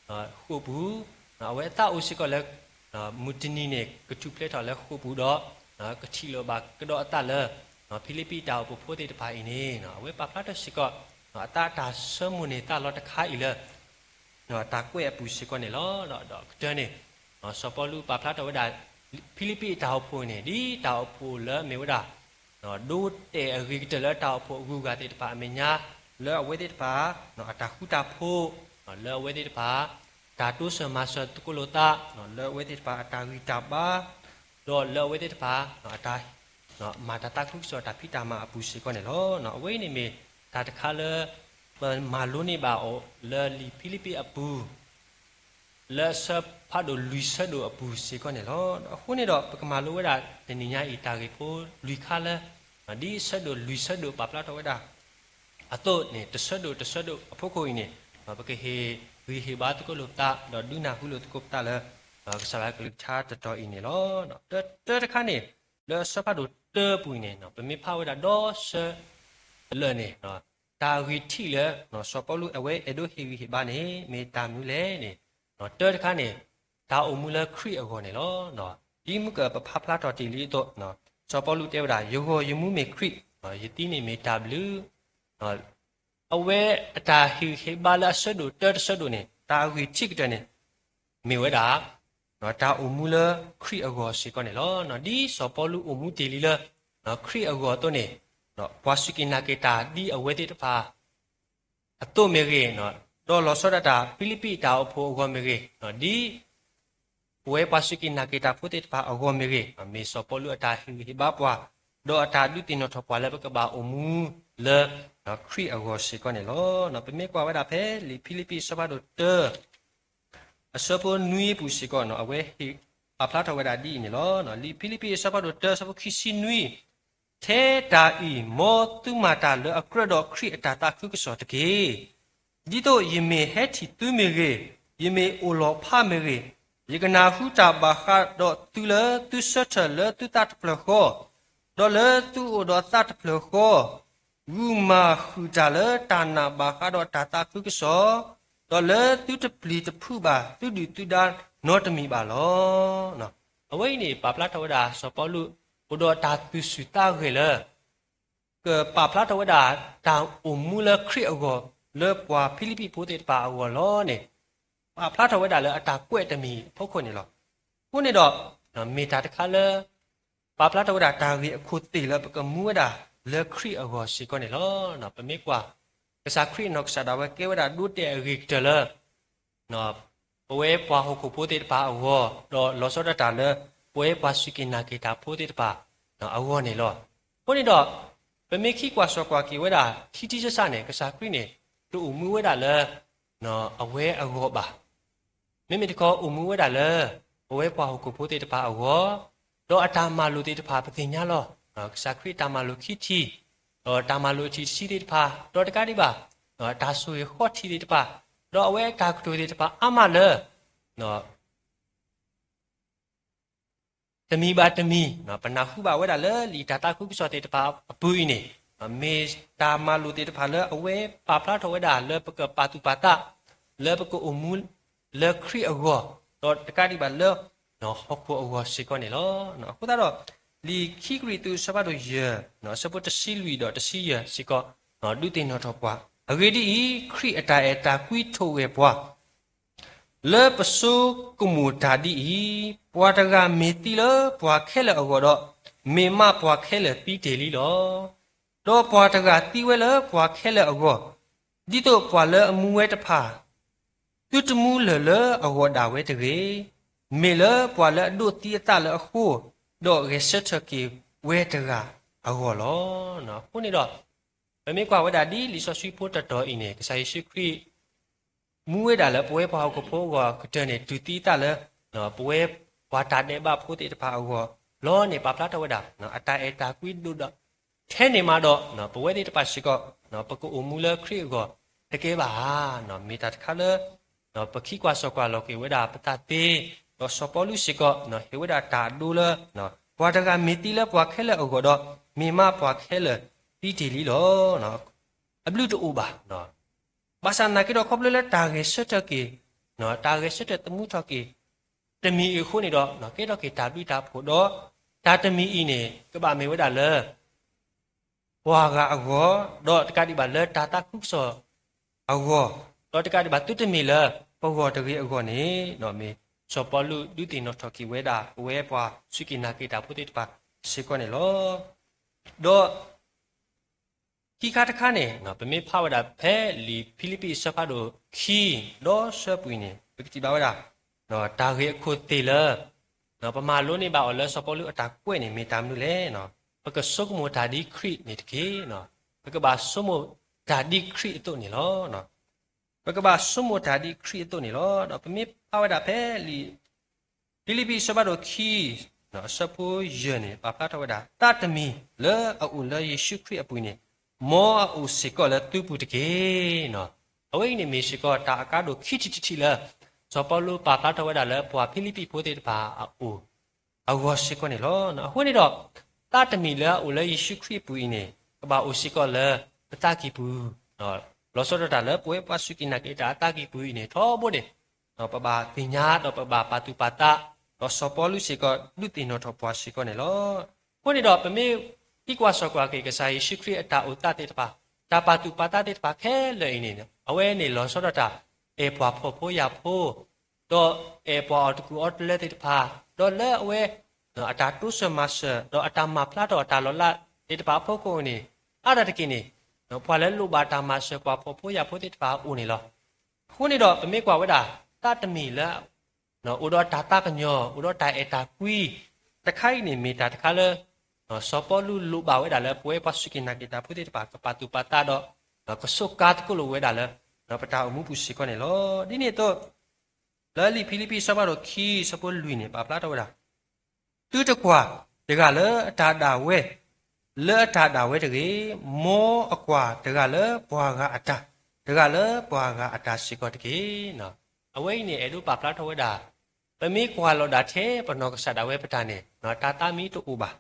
ဃိာ်ပူၤ အဝဲအသးအိၣ်စ့ၢ်ကီးလၢ မုၢ်တနံၤန့ၣ် ကထူၣ်ဖျဲးထီၣ်လၢဃိာ်ပူၤဒီး ကထံၣ်လိာ်ဘၣ်ကဒီးအသးလၢ ဖံလံးပံးတၢ်အိၣ်ဖှိၣ်ဖိသ့ၣ်တဖၣ်အံၤန့ၣ် အဝဲပာ်ဖျါထီၣ်စ့ၢ်ကီး အသးတၢ်ဆၢမိၣ်န့ၢ်သးလီၤတခါအံၤလၢ တၢ်ကွဲးအပူၤစ့ၢ်ကီးန့ၣ်လီၤ. ဒီးကတၢၢ်န့ၣ် စီၤပီလူးပာ်ဖျါထီၣ်ဝဲဒၣ် ဖံလံးပံးအတၢ်အိၣ်ဖှိၣ်န့ၣ် ဒ်တၢ်အိၣ်ဖှိၣ်လၢအမ့ၢ်ဝဲဒၣ် ဒိတဲာ်အဂ့ၤကတၢၢ်လၢတၢ်အိၣ်ဖှိၣ်အဂုၤအဂၤသ့ၣ်တဖၣ်အမဲာ်ညါ လၢအဝဲသ့ၣ်တဖၣ် အတၢ်ဃူတၢ်ဖိး လၢအဝဲသ့ၣ်တဖၣ် တၢ်တိစၢၤမၤစၢၤသကိးလိာ်သး လၢအဝဲသ့ၣ်တဖၣ်အတၢ်ဂံၢ်တၢ်ဘါ ဒီးလၢအဝဲသ့ၣ်တဖၣ် အတၢ် မၤတၢ်သးခုကစီၣ်တၢ်ဖံးတၢ်မၤအပူၤစ့ၢ်ကီးန့ၣ်လီၤ. အဝဲအံၤန့ၣ်မ့ၢ်တၢ်တခါလၢ ပမၤလိန့ၢ်ဘၣ်အီၤလၢလံာ်ဖံလံးပံးအပူၤ လၢအဆၢဖးဒိၣ်လွံၢ်ဆၢဒိၣ်အပူၤစ့ၢ်ကီးန့ၣ်လီၤ. အဃိန့ၣ်ဒီး ပကမၤလိဝဲဒၣ်တနံၤညါအံၤတၢ်ဂ့ၢ်ဖိလွံၢ်ခါလၢ ဒ်ဆၢဒိၣ်လွံၢ်ဆၢဒိၣ်ပာ်ဖျါထီၣ်ဝဲဒၣ် အသိးန့ၣ် တဆၢဒိၣ်တဆၢဒိၣ်အဖီခိၣ်အံၤန့ၣ် ပကဟ့ၣ်ဂံၢ်ဟ့ၣ်ဘါသကိးလိာ်သး ဒီးဒုးနၢ်ဟူလိာ်သကိးပသးလၢ ကစၢ်ယွၤကလုၢ်ကထါတတီၤအံၤန့ၣ်လီၤ. တၢတၢတခါန့ၣ် လၢအဆၢဖးဒိၣ်တၢအပူၤအံၤန့ၣ် ပမ့ၢ်ဖးဝဲဒၣ်ဒီဆၢလၢာ်န့ၣ် တၢ်ဂ့ၢ်ထံးလၢ စီၤပီလူးအဝဲအဲၣ်ဒိးဟ့ၣ်ဂံၢ်ဟ့ၣ်ဘါန့ၣ် မ့ၢ်တၢ်မနုၤလဲၣ်န့ၣ် တၢတခါန့ၣ် တၢ်အိၣ်မူလၢခရံာ်အဂီၢ်န့ၣ်လီၤ. ဒ်မုၢ်ကပဖးဖျါထီၣ်တ့ၢ်လံအသိး စီၤပီလူးတဲဝဲဒၣ် ယဂီၢ်ယမူမ့ၢ်ခရံာ်, ယသံန့ၣ်မ့ၢ်တၢ်ဘျုး အဝဲအတၢ်ဟ့ၣ်ဂံၢ်ဟ့ၣ်ဘါလၢအဆၢဒိၣ်တၢတဆၢဒိၣ်န့ၣ် တၢ်ဂ့ၢ်ထံးကတၢၢ်န့ၣ် မ့ၢ်ဝဲဒၣ် တၢ်အိၣ်မူလၢခရံာ်အဂီၢ်စ့ၢ်ကီးန့ၣ်လီၤ. ဒ်စီၤပီလူးအိၣ်မူတ့ၢ်လံလၢ ခရံာ်အဂီၢ်အသိးန့ၣ် ပှၤစူၢ်က့ၤနာ်က့ၤတၢ်ဒ်အဝဲသ့ၣ်တဖၣ် အသိးမ့ၢ်ဂ့ၤ, ဒီးလီၤဆီဒၣ်တၢ်ဖံလံးပံးတၢ်အိၣ်ဖှိၣ်အဂီၢ်မ့ၢ်ဂ့ၤ, ဒ်ပဝဲပှၤစူၢ်က့ၤနာ်က့ၤတၢ်ဖိသ့ၣ်တဖၣ်အဂီၢ်မ့ၢ်ဂ့ၤ, မ့ၢ်စီၤပီလူးအတၢ်ဟ့ၣ်ဂံၢ်ဟ့ၣ်ဘါပှၤ, ဒီးအတၢ်ဒုးသ့ၣ်နီၣ်ထီၣ်ပှၤလၢပကဘၣ်အိၣ်မူလၢ ခရံာ်အဂီၢ်စ့ၢ်ကီးန့ၣ်လီၤ. ပမ့ၢ်ကွၢ်ဝဲဒၣ်ဖဲလံာ်ဖံလံးပံးအဆၢဖးဒိၣ်တၢ အဆၢဖိနွံအပူၤစ့ၢ်ကီး အဝဲဟ့ၣ်ပာ်ဖျါထီၣ်ဝဲဒၣ်ဒ်အံၤန့ၣ်လီၤ. လံာ်ဖံလံးပံးအဆၢဖးဒိၣ်တၢ အဆၢဖိခံဆံနွံ, ထဲတၢ်အံၤ မ်သုမၤတၢ်လၢအကြၢးဒီးခရံာ်အတၢ်သးခုကစီၣ်တက့ၢ်. ဒ်သိးယမ့ၢ်ဟဲထံၣ်သုမ့ၢ်ဂ့ၤ, ယမ့ၢ်အိၣ်လီၤဖးမ့ၢ်ဂ့ၤ, ယကနၢ်ဟူတၢ်ဘၣ်ဃးဒီးသုလၢသုဆၢထၢၣ်လၢသုသးတဖျၢၣ်ဃီ, ဒီးလၢသုအိၣ်ဒီးသးတဖျၢၣ်ဃီ, ဂုာ်မၤဃုာ်တၢ်လၢတၢ်နာ်ဘၣ်ဃးဒီးတၢ်သးခုကစီၣ်, ဒီးလၢသုတပျံၤတဖုးဘၣ်သုဒုၣ်သုဒါနီတမံၤဘၣ်လီၤ. အဝဲအံၤန့ၣ် ပာ်ဖျါထီၣ်ဝဲဒၣ်စီၤပီလူး အိၣ်ဒီးတၢ်သူၣ်ဆူၣ်သးဂဲၤလၢ ကပာ်ဖျါထီၣ်ဝဲဒၣ် တၢ်အိၣ်မူလၢခရံာ်အဂီၢ် လၢပှၤဖံလံးပံးဖိသ့ၣ်တဖၣ်အဂီၢ်လီၤန့ၣ် ပာ်ဖျါထီၣ်ဝဲဒၣ်လၢအတၢ်ကွဲးတမံၤအဖီခိၣ်န့ၣ်လီၤ. အဃိန့ၣ်ဒီး မ့ၢ်တၢ်တခါလၢ ပာ်ဖျါထီၣ်ဝဲဒၣ်တၢ်ဂ့ၢ်အခိၣ်သ့ၣ်လၢပကမူဝဲဒၣ်လၢခရံာ်အဂီၢ်စ့ၢ်ကီးန့ၣ်လီၤ. ပမ့ၢ်ကွၢ် ကစၢ်ခရံာ်အနီၢ်ကစၢ်ဒၣ်ဝဲကဲဝဲဒၣ်ဒိတဲာ်အဂ့ၤကတၢၢ်လၢ ပဝဲပှၤဟီၣ်ခိၣ်ဖိသ့ၣ်တဖၣ်အဂီၢ် ဒီးလီၤဆီဒၣ်တၢ်လၢ ပဝဲပှၤစူၢ်က့ၤနာ်က့ၤတၢ်ဖိသ့ၣ်တဖၣ်အဂီၢ်န့ၣ်လီၤ. အဃိန့ၣ်ဒီး ပမ့ၢ်ခံကွၢ်စီၣ်ကွၢ်က့ၤဝဲဒၣ် ခံထံဆၢစးန့ၣ် ကစၢ်ခရံာ်န့ၣ် တအိၣ်မူဝဲဒၣ်လၢ အဝဲအဂီၢ်ဘၣ်. မ့မ့ၢ်တခီအိၣ်မူဝဲဒၣ်လၢ ပဝဲပှၤဟီၣ်ခိၣ်ဖိသ့ၣ်တဖၣ်အဂီၢ်, ဒီးအတၢ်မၤလိာ်သ့ၣ်တဖၣ်ပသ့ၣ်ညါလီၤ. ကစၢ်ခရံာ်တၢ်မၤလိာ်ခံထံၣ်, ဒီးတၢ်မၤလိာ်အထံၣ်တဆံသ့ၣ်တဖၣ်, ဒီးတကးဒံးဘၣ် တၢ်ဆိၣ်ဂ့ၤဃီထံးသ့ၣ်တဖၣ်, ဒီးအဝဲအတၢ်ကတိၤသ့ၣ်တဖၣ်အါမးလၢ တမံၤဘၣ်တမံၤ ပနၢ်ဟူဘၣ်ဝဲဒၣ်လၢလံာ်တၢ်သးခုကစီၣ်သ့ၣ်တဖၣ်အပူၤအံၤန့ၣ် မ့ၢ်တၢ်မၤလိာ်သ့ၣ်တဖၣ်လၢအဝဲပာ်ဖျါထီၣ်ဝဲဒၣ်လၢပကပာ်သူၣ်ပာ်သး လၢပကအိၣ်မူလၢခရံာ်အဂီၢ်, ဒီးတကးဒံးဘၣ်လၢ ဟီၣ်ခိၣ်အဂီၢ်စ့ၢ်ကီးန့ၣ်လီၤ. အဃိသတးဒီး လံာ်ခံကရံၣ်သူးအဆၢဖးဒိၣ်ယဲၢ် အဆၢဖိတဆံလွံၢ်ဒီးတဆံယဲၢ်စ့ၢ်ကီး ဒုးသ့ၣ်နီၣ်ထီၣ်ပှၤ, အဂ့ၢ်ဒ်အံၤ, ခရံာ်အတၢ်အဲၣ်တၢ်ကွံထိၣ်ဂဲၤပှၤ လၢပဆိကမိၣ်တၢ်ဒ်အံၤ, ပှၤတဂၤမ့ၢ်သံလၢပှၤခဲလၢာ်အဂီၢ်ဒီး, မ့ၢ်မးပှၤခဲလၢာ်သံတ့ၢ်လံလီၤ. ဒီးပှၤတဂၤသံဝဲလၢပှၤခဲလၢာ်အဂီၢ်, ဒ်သိးပှၤလၢအမူဝဲတဖၣ် သုတမူလၢၢ်လၢအဂီၢ်ဒၣ်ဝဲတဂ့ၤ, မ့ၢ်လၢပှၤလၢအဒိးသံအသးလၢအဃိ, ဒီးဂဲၤဆၢထၢၣ်က့ၤဝဲတဂၤအဂီၢ်လီၤ. အဃိန့ၣ်ဒီး ပမ့ၢ်ကွၢ်ဝဲဒၣ်ဒ်လံာ်စီဆှံဖိတတီၤအံၤန့ၣ် ကစၢ်ယ့ၣ်ၡူးခရံာ် မူဝဲဒၣ်လၢပဝဲပှၤဟီၣ်ခိၣ်ဖိအဂီၢ်ကတၢၢ်န့ၣ် တုၤသံအသးလၢ ပဝဲပှၤတၢ်ဒဲးဘးဖိသ့ၣ်တဖၣ်အဂီၢ်လီၤန့ၣ် ပာ်ဖျါထီၣ်ဝဲဒၣ် အတၢ်အဲၣ်တၢ်ကွံဒိၣ်ဒီး ထဲန့ၣ်မးဒီး ပဝဲသ့ၣ်တဖၣ်စ့ၢ်ကီး ပကအိၣ်မူလၢခရံာ်အဂီၢ်တကဲဘၣ်ဧါ. မ့ၢ်တၢ်တခါလၢ ပခံကွၢ်စီၣ်ကွၢ်လီၤက့ၤဝဲဒၣ်ပသးသ့, ဒီးစီၤပီလူးစ့ၢ်ကီး ဟ့ၣ်ဝဲဒၣ်တၢ်အဒိလၢ ပှၤတဂၤမ့ၢ်သံလၢပှၤခဲလၢာ်အဂီၢ်ဒီး မ့ၢ်မးပှၤခဲလၢာ်သံတ့ၢ်လံလီၤ. အဘျုးတအိၣ်ဘၣ်. ဘၣ်ဆၣ်နာ်က့ဒီးခီဖျိလၢတၢ်ဂဲၤဆၢထၢၣ်က့ၤ တၢ်ဂဲၤဆၢထၢၣ်သမူထီၣ်က့ၤ တမံၤအံၤအဃိန့ၣ်ဒီး ကဲထီၣ်က့ၤတၢ်ဘျုးတၢ်ဖှိၣ်ဒီး တၢ်တမံၤအံၤန့ၣ် ကဘၣ်မ့ၢ်ဝဲဒၣ်လၢ ပှၤဂၤအဂီၢ်, ဒီးတကးဒံးဘၣ်လၢတၢ်သးခုကစီၣ်အဂီၢ်, ဒီးတကးဒံးဘၣ်သုတမ့ၢ်လၢပဂီၢ်တဂ့ၤအဂီၢ်န့ၣ်, မ့ၢ်စီၤပီလူးဒုးသ့ၣ်နီၣ်ထီၣ်က့ၤဝဲဒၣ် ပဝဲပှၤစူၢ်က့ၤနာ်က့ၤတၢ်ဖိသ့ၣ်တဖၣ်စ့ၢ်ကီးန့ၣ်လီၤ. ဒီး ခံခါတခါန့ၣ် ပမ့ၢ်ဖးဝဲဒၣ်ဖဲလံာ်ဖံလံးပံးအဆၢဖးဒိၣ်ခံ ဒီးဆၢပူၤအံၤန့ၣ် ပကထံၣ်ဘၣ်ဝဲဒၣ် တၢ်ဂ့ၢ်အခိၣ်သ့ၣ်လၢ ပမၤလိန့ၢ်ဘၣ်အီၤလၢစီၤပီလူးအတၢ်ကွဲးန့ၣ် မ့ၢ်တၢ်မနုၤလဲၣ်. ပကဆိကမိၣ်တၢ်ဒ်ခရံာ်န့ၣ်တက့ၢ်. ပကဘၣ်ဆိကမိၣ်တၢ်ဒ်ခရံာ်အသိးန့ၣ်လီၤ. ပကဘၣ်ဆိကမိၣ်တၢ်ဒ်ခရံာ်အသိးန့ၣ်လီၤ. ဒီးပမ့ၢ်ဖးဝဲဒၣ်ဖဲလံာ် ဖံလံးပံးအဆၢဖးဒိၣ်ခံ အဆၢဖိယဲၢ်န့ၣ် ပာ်ဖျါထီၣ်ဝဲဒၣ် သးတမံၤလၢအအိၣ်လၢယ့ၣ်ၡူးခရံာ်အပူၤန့ၣ် မ်အအိၣ်စ့ၢ်ကီးလၢသုပူၤတက့ၢ်. အဝဲအံၤန့ၣ်မ့ၢ်စ့ၢ်ကီးတၢ်အကါဒိၣ်ခံထံၣ်တထံၣ်လၢ စီၤပီလူးပာ်ဖျါထီၣ်ဝဲဒၣ်လၢပှၤဖံလံးပံးဖိသ့ၣ်တဖၣ်အအိၣ် အဂီၢ်စ့ၢ်ကီးန့ၣ်လီၤ. အဃိန့ၣ်ဒီး သးတမံၤလၢအအိၣ်လၢယ့ၣ်ၡူးခရံာ်အပူၤအံၤန့ၣ် ကဘၣ်အိၣ်စ့ၢ်ကီးလၢပသးကံၢ်ပူၤ လီၤဆီဒၣ်တၢ်လၢပဝဲပှၤစူၢ်က့ၤနာ်က့ၤတၢ်အသးကံၢ်ပူၤအံၤန့ၣ် ထီဘိန့ၣ် ပဘၣ်သ့ၣ်ညါဒီးပဘၣ်ပာ်သူၣ်ပာ်သး, ဒီးစီၤပီလူးစ့ၢ်ကီးဒုးသ့ၣ်နီၣ်ထီၣ်ပှၤစ့ၢ်ကီးန့ၣ်လီၤ. အဃိန့ၣ်ဒီးပမ့ၢ်သံကွၢ်စီၣ်ကွၢ်က့ၤ ကစၢ်ယ့ၣ်ၡူးခရံာ်အတၢ်အိၣ်သးသ့ၣ်တဖၣ်, တၢ်ပာ်သူၣ်ပာ်သးသ့ၣ်တဖၣ်ခဲလၢာ်အံၤန့ၣ် အဝဲန့ၣ်လီၤဆီဒၣ်တၢ် အဲၣ်ပှၤဖှီၣ်ဖိယာ်ဖိ ဒီးအဲၣ်ပှၤအီၣ်တကူၣ်အီတလၢသ့ၣ်တဖၣ်, ဒီးလၢအဝဲ အတၢ်တိစၢၤမၤစၢၤ ဒီးအတၢ်မၤဖျါထီၣ်အတၢ်လီၤလးသ့ၣ်တဖၣ်အဖီခိၣ်န့ၣ် အါဒၣ်တက့ၢ်န့ၣ် ပှၤလၢလိၣ်ဘၣ်တၢ်မၤစၢၤပှၤဖှီၣ်ဖိယာ်ဖိသ့ၣ်တဖၣ်အအိၣ်န့ၣ်လီၤ. အဃိန့ၣ်ဒီးပမ့ၢ်ကွၢ်ဝဲဒၣ် သးတမံၤလၢ အိၣ်ဒီးတၢ်သးကညီၤ အိၣ်ဒီးတၢ်အဲၣ်တၢ်ကွံ တခါအံၤန့ၣ်မ့ၢ်တၢ်တခါလၢ စီၤပီလူးလိၣ်ဘၣ်ဝဲဒၣ်လၢပဝဲပှၤစူၢ်က့ၤနာ်က့ၤတၢ်ဖိသ့ၣ်တဖၣ် ကပာ်သူၣ်ပာ်သးဒီး ကဆိးကါသကိးလိာ်ဝဲဒၣ်လၢ ပတၢ်အိၣ်မူပူၤစ့ၢ်ကီးန့ၣ်လီၤ. ဒ်န့ၣ်အသိး လၢလံာ်ဖံလံးပံးအဆၢဖးဒိၣ်ခံ အဆၢဖိလွံၢ်န့ၣ် ပာ်ဖျါထီၣ်ဝဲဒၣ် သုတကွၢ်တဂၤလၢအတၢ်ဒၣ်ဝဲ လၢအတၢ်ဒၣ်ဝဲတဂ့ၤ, မ်အကွၢ်တဂၤလၢပှၤဂၤအတၢ်, တဂၤလၢပှၤဂၤအတၢ်စ့ၢ်ကီးတက့ၢ်. အဝဲအံၤန့ၣ် အဲၣ်ဒိးပာ်ဖျါထီၣ်ဝဲဒၣ် ပမ့ၢ်ကွၢ်လီၤဒၣ်ထဲပနီၢ်ကစၢ်ဒၣ်ဝဲပတၢ်န့ၣ် တၢ်သးမ့ၢ်တအိၣ်ဘၣ်,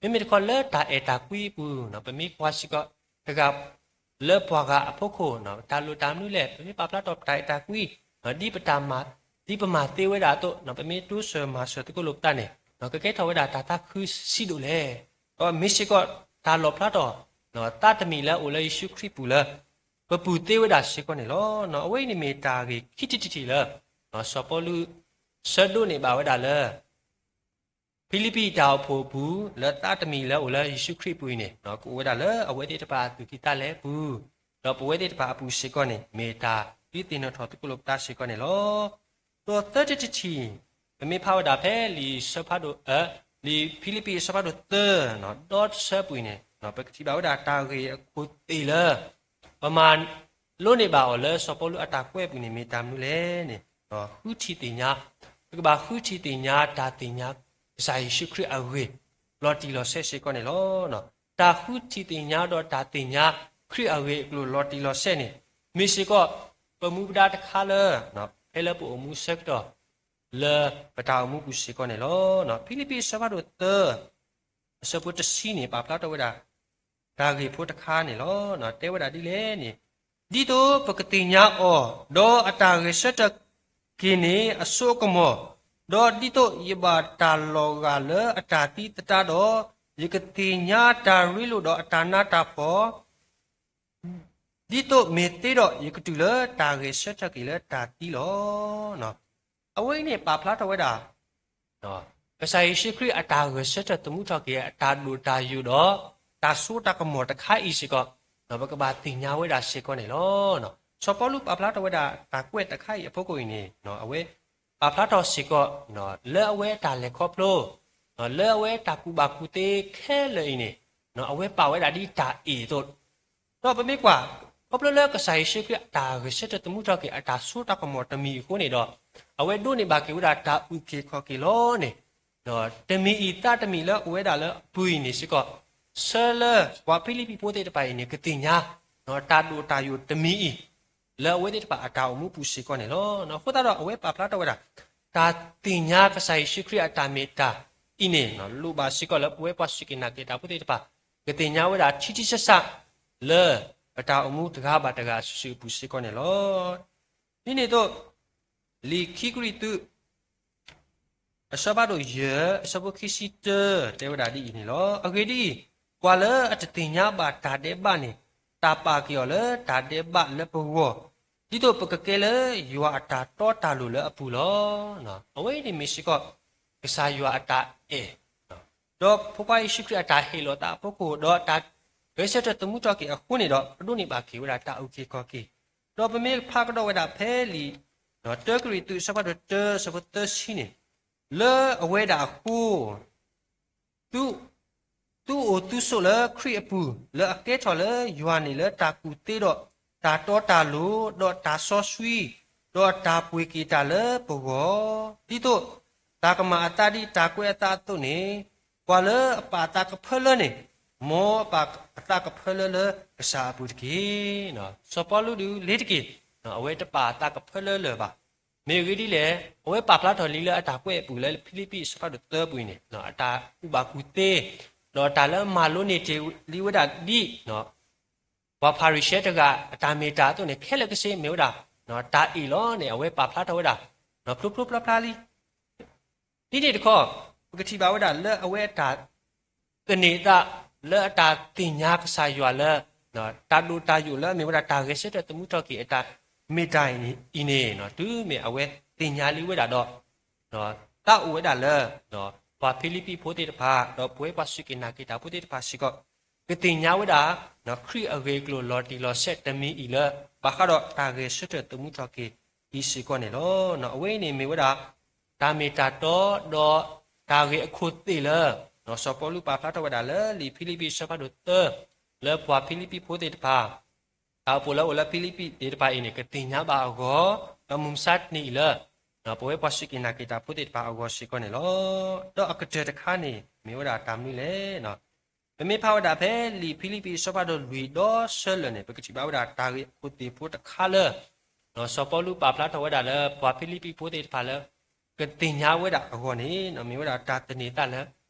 မ့မ့ၢ်တခီလၢတၢ်အဲၣ်တၢ်ကွံအပူၤ ပမ့ၢ်ကွၢ်စ့ၢ်ကီးတဂၤ လၢပှၤဂၤအဖီခိၣ် တၢ်လိၣ်တၢ်မနုၤလဲၣ်, ပမ့ၢ်ပာ်ဖျါထီၣ်ပတၢ်အဲၣ်တၢ်ကွံ ဒ်ပမၤသ့ဝဲဒၣ်အသိး ပမ့ၢ်တိစၢၤမၤစၢၤသကိးလိာ်ပသးန့ၣ် ကကဲထီၣ်ဝဲဒၣ်တၢ်သးခုဆံးဒိၣ်လဲၣ်. ဒီးမ့ၢ်စ့ၢ်ကီးတၢ်လီၣ်ဖျါထီၣ် သးတမံၤလၢအအိၣ်လၢယ့ၣ်ၡူးခရံာ်ပူၤလၢ ပပူၤသ့ဝဲဒၣ်စ့ၢ်ကီးန့ၣ်လီၤ. အဝဲအံၤန့ၣ်မ့ၢ်တၢ်ဂ့ၢ်ခံထံၣ်တထံၣ်လၢ စီၤပီလူး ဆၢဒိးန့ၢ်ဘၣ်ဝဲဒၣ်လၢ ဖံလံးပံးတၢ်အိၣ်ဖှိၣ်အပူၤ လၢသးတမံၤလၢအအိၣ်လၢယ့ၣ်ၡူးခရံာ်အပူၤအံၤန့ၣ် ကအိၣ်ဝဲဒၣ်လၢအဝဲသ့ၣ်တဖၣ်အသူၣ်ကံၢ်သးလဲအပူၤ, ဒီးပဝဲသ့ၣ်တဖၣ်အပူၤစ့ၢ်ကီးန့ၣ် မ့ၢ်တၢ်ဒုးသ့ၣ်နီၣ်ထီၣ်သကိးလိာ်ပသးစ့ၢ်ကီးန့ၣ်လီၤ. ဒီးသၢထံၣ်တထံၣ် ပမ့ၢ်ဖးဝဲဒၣ်ဖဲလံာ်ဆၢဖးဒိၣ် လံာ်ဖံလံးပံးအဆၢဖးဒိၣ်သၢ ဒီတဆၢအပူၤအံၤန့ၣ် ပကထံၣ်ဘၣ်ဝဲဒၣ်တၢ်ဂ့ၢ်အခိၣ်သ့ၣ်လၢ ပမၤလိန့ၢ်ဘၣ်အီၤလၢစီၤပီလူးအတၢ်ကွဲးအပူၤန့ၣ် မ့ၢ်တၢ်မနုၤလဲၣ်န့ၣ် ဃုထံၣ်သ့ၣ်ညါ, ပကဘၣ်ဃုထံၣ်သ့ၣ်ညါတၢ်သ့ၣ်ညါ ကစၢ်ယ့ၣ်ၡူးခရံာ်အဂ့ၢ် လီၤတံၢ်လီၤဆဲးစ့ၢ်ကီးန့ၣ်လီၤ. တၢ်ဃုထံၣ်သ့ၣ်ညါဒီးတၢ်သ့ၣ်ညါခရံာ်အဂ့ၢ်အကျိၤလီၤတံၢ်လီၤဆဲးန့ၣ် မ့ၢ်စ့ၢ်ကီး ပမူပဒါတခါလၢ ဖဲလၢပအိၣ်မူဆၢကတီၢ် လၢပတၢ်အိၣ်မူပူၤစ့ၢ်ကီးန့ၣ်လီၤ. ဖံလံးပံးအဆၢဖးဒိၣ်သၢ အဆၢဖိတဆံန့ၣ် ပာ်ဖျါထီၣ်ဝဲဒၣ် တၢ်ဂ့ၢ်ဖိတခါန့ၣ်လီၤ. တဲဝဲဒၣ်ဒ်လဲၣ်န့ၣ်, ဒ်သိးပကသ့ၣ်ညါအီၤ, ဒီးအတၢ်ဂဲၤဆၢထၢၣ်က့ၤန့ၢ်အစိအကမီၤ, ဒီးဒ်သိးယဘၣ်တၢ်လီၤဂာ်လၢအတၢ်သံသတးဒီး, ယကသ့ၣ်ညါတၢ်ရ့လိာ်ဒီးအတၢ်နးတၢ်ဖှီၣ် ဒ်သိးမ့ၢ်သ့ဒီး ယကတုၤလၢတၢ်ဂဲၤဆၢထၢၣ်က့ၤလၢတၢ်သံလီၤ. အဝဲအံၤန့ၣ်ပာ်ဖျါထီၣ်ဝဲဒၣ် ကစၢ်ယ့ၣ်ၡူးခရံာ်အတၢ်ဂဲၤဆၢထၢၣ်သမူထီၣ်က့ၤ အတၢ်ဒိၣ်တၢ်ယိာ်ဒီး တၢ်စိတၢ်ကမီၤတခါအံၤစ့ၢ်ကီး ပကဘၣ်သ့ၣ်ညါဝဲဒၣ်စ့ၢ်ကီးန့ၣ်လီၤ. စီၤပီလူးပာ်ဖျါထီၣ်ဝဲဒၣ်တၢ်ကွဲးတခါအံၤအဖီခိၣ်အံၤန့ၣ် အဝဲပာ်ဖျါထီၣ်စ့ၢ်ကီး လၢအဝဲတၢ်လဲၤခီဖျိ လၢအဝဲတၢ်ကူၣ်ဘၣ်ကူၣ်သ့ခဲလၢာ်အံၤန့ၣ် အဝဲပာ်ဝဲဒၣ်ဒ်တၢ်အ့ၣ်အသိး ဒီးပမ့ၢ်ကွၢ် ခီဖျိလၢကစၢ်ယ့ၣ်ၡူးခရံာ်အတၢ်ဂဲၤဆၢထၢၣ်သမူထီၣ်က့ၤ အတၢ်စိတၢ်ကမီၤတမံၤအဃိန့ၣ်ဒီး အဝဲဒိးန့ၢ်ဘၣ်က့ၤဝဲဒၣ်တၢ်အုၣ်က့ၤခီၣ်က့ၤလီၤန့ၣ် တမံၤအံၤသးတမံၤလၢအအိၣ်ဝဲဒၣ်လၢအပူၤအံၤန့ၣ်စ့ၢ်ကီး ဆၢလၢပှၤဖံလံးပံးဖိသ့ၣ်တဖၣ်အံၤန့ၣ် ကသ့ၣ်ညါ တၢ်ဒိၣ်တၢ်ယိာ်တမံၤအံၤ လၢအဝဲသ့ၣ်တဖၣ်အတၢ်အိၣ်မူပူၤစ့ၢ်ကီးန့ၣ်လီၤ. အဃိသတးဒီးအဝဲပာ်ဖျါထီၣ်ဝဲဒၣ် တၢ်သ့ၣ်ညါကစၢ်ယ့ၣ်ၡူးခရံာ်အတၢ်မ့ၢ်တၢ်အံၤန့ၣ် လိၣ်ဘၣ်စ့ၢ်ကီးလၢပဝဲပှၤစူၢ်က့ၤနာ်က့ၤတၢ်ဖိသ့ၣ်တဖၣ် ကသ့ၣ်ညါဝဲဒၣ်ထံထံဆးဆး လၢပတၢ်အိၣ်မူတဂၤဘၣ်တဂၤအစုအပူၤစ့ၢ်ကီးန့ၣ်လီၤ. ဒ်န့ၣ်အသိး လံာ်ခံကရံၣ်သူး အဆၢဖးဒိၣ်ယဲၢ် အဆၢဖိခံဆံတၢ တဲဝဲဒၣ်ဒ်အံၤန့ၣ်လီၤ. အဂ့ၢ်ဒ်အံၤ, ပှၤလၢအတသ့ၣ်ညါဘၣ်တၢ်ဒဲးဘးန့ၣ် တၢ်ပာ်က့ၤအီၤလၢတၢ်ဒဲးဘးလၢပဂီၢ်, ဒ်သိးပကကဲလၢယွၤအတၢ်တီတၢ်လိၤလၢအပူၤလီၤ. အဝဲအံၤန့ၣ်မ့ၢ်စ့ၢ်ကီး ကစၢ်ယွၤအတၢ်အဲၣ် ဒီးဖိခွါယ့ၣ်ၡူးခရံာ်အတၢ်ဟ့ၣ်လီၤသးအဖီခိၣ် ဒီးတၢ်ဂဲၤဆၢထၢၣ်သမူထီၣ်က့ၤအဃိန့ၣ်ဒီး ပဒိးန့ၢ်ဘၣ်က့ၤဝဲဒၣ်တၢ်အုၣ်က့ၤခီၣ်က့ၤ, ဒီးပမ့ၢ်ဖးကဒီးဝဲဒၣ်ဖဲလံာ် တၢကရံၣ်သူး အဆၢဖးဒိၣ်တၢ အဆၢဖိသၢဆံန့ၣ်, လၢအဝဲဒၣ်အဃိ သု သုအိၣ်သုဆိးလၢခရံာ်အပူၤ လၢအကဲထီၣ်လၢယွၤန့ၣ်လၢတၢ်ကူၣ်သ့ဒီးတၢ်တီတၢ်လိၤ, ဒီးတၢ်စီဆှံ, ဒီးတၢ်ပှ့ၤက့ၤတၢ်လၢပဂီၢ်, ဒ်သိးတၢ်ကမၤအသးဒ်တၢ်ကွဲးအသးအသိးန့ၣ်, ပှၤလၢအပာ်အသးကဖၢလၢန့ၣ်, မ်အပာ်အသးကဖၢလၢလၢကစၢ်အပူၤတက့ၢ်. စီၤပီလူးဒုးလ့ၤတက့ၢ်, အဝဲတပာ်အသးကဖၢလၢလၢၤဘၣ်. မ့ၢ်အဂ့ၢ်ဒ်လဲၣ်, အဝဲပာ်ဖျါထီၣ်လံလၢအတၢ်ကွဲးအပူၤလၢဖံလံးပံးအဆၢဖးဒိၣ်သၢပူၤအံၤန့ၣ်, အတၢ်ကူၣ်ဘၣ်ကူၣ်သ့, ဒီးတၢ်လၢအမၤလိန့ၢ်တ့ၢ်လံဝဲဒၣ်ဒ် ပှၤဖၤရံၤၡဲတဂၤအတၢ်မ့ၢ်တၢ်အသိးန့ၣ် ခဲလၢာ်ကဆ့မ့ၢ်ဝဲဒၣ် တၢ်အ့ၣ်လီၤန့ၣ် အဝဲပာ်ဖျါထီၣ်ဝဲဒၣ် ဖျိဖျိဖျါဖျါလံ. ဒ်န့ၣ်တခီ, ပကထံၣ်ဘၣ်ဝဲဒၣ်လၢအဝဲအတၢ် သန့ၤအသး လၢအတၢ်သ့ၣ်ညါကစၢ်ယွၤလၢ တၢ်ဒိၣ်တၢ်ယိာ်လၢအမ့ၢ်ဝဲဒၣ်တၢ်ဂဲၤဆၢထၢၣ်သမူထီၣ်က့ၤအတၢ်မ့ၢ်တၢ်အံၤန့ၣ်, တုၤမ့ၢ်အဝဲသ့ၣ်ညါလံဝဲဒၣ်ဒီး သးအိၣ်ဝဲဒၣ်လၢ ပှၤဖံလံးပံးဖိသ့ၣ်တဖၣ် ဒီးပဝဲပှၤစူၢ်က့ၤနာ်က့ၤတၢ်ဖိသ့ၣ်တဖၣ်စ့ၢ်ကီး ကသ့ၣ်ညါဝဲဒၣ် ခရံာ်အဂ့ၢ်အကျိၤလီၤတံၢ်လီၤဆဲးတမံၤအံၤလၢ ဘၣ်ဃးဒီးတၢ်ဂဲၤဆၢထၢၣ်သမူထီၣ်က့ၤအံၤစ့ၢ်ကီးန့ၣ်လီၤ. အဝဲအံၤန့ၣ်မ့ၢ်ဝဲဒၣ် တၢ်မ့ၢ်တၢ်တီ ဒီးတၢ်ဂ့ၢ်အခိၣ်သ့ၣ်လၢ စီၤပီလူးပာ်ဖျါထီၣ်ဝဲဒၣ်လၢလံာ်ဖံလံးပံးအဆၢဖးဒိၣ်သၢ လၢပှၤဖံလံးပံးဖိသ့ၣ်တဖၣ် တၢ်အိၣ်ဖှိၣ်လၢအအိၣ်လၢဖံလံးပံးသ့ၣ်တဖၣ်အံၤန့ၣ် ကသ့ၣ်ညါဘၣ်အဂီၢ်, ဒီးမုၢ်မဆါတနံၤအံၤလၢ ပဝဲပှၤစူၢ်က့ၤနာ်က့ၤတၢ်ဖိသ့ၣ်တဖၣ်အဂီၢ်စ့ၢ်ကီးန့ၣ်လီၤ. ဒီးအကတၢၢ်တခါန့ၣ် မ့ၢ်ဝဲဒၣ်တၢ်မနုၤလဲၣ်. ပမ့ၢ်ဖးဝဲဒၣ်ဖဲလံာ်ဖံလံးပံးအဆၢဖးဒိၣ်လွံၢ်ဒီးဆၢလၢာ်န့ၣ် ပကထံၣ်ဘၣ်ဝဲဒၣ်တၢ်ဂ့ၢ်အခိၣ်သ့ၣ်ဖိတခါလၢ စီၤပီလူးပာ်ဖျါထီၣ်ဝဲဒၣ်လၢပှၤဖံလံးပံးဖိသ့ၣ်တဖၣ်လၢ ကသ့ၣ်ညါဝဲဒၣ်အဂီၢ်န့ၣ် မ့ၢ်ဝဲဒၣ်တၢ်သန့ၤသးလၢ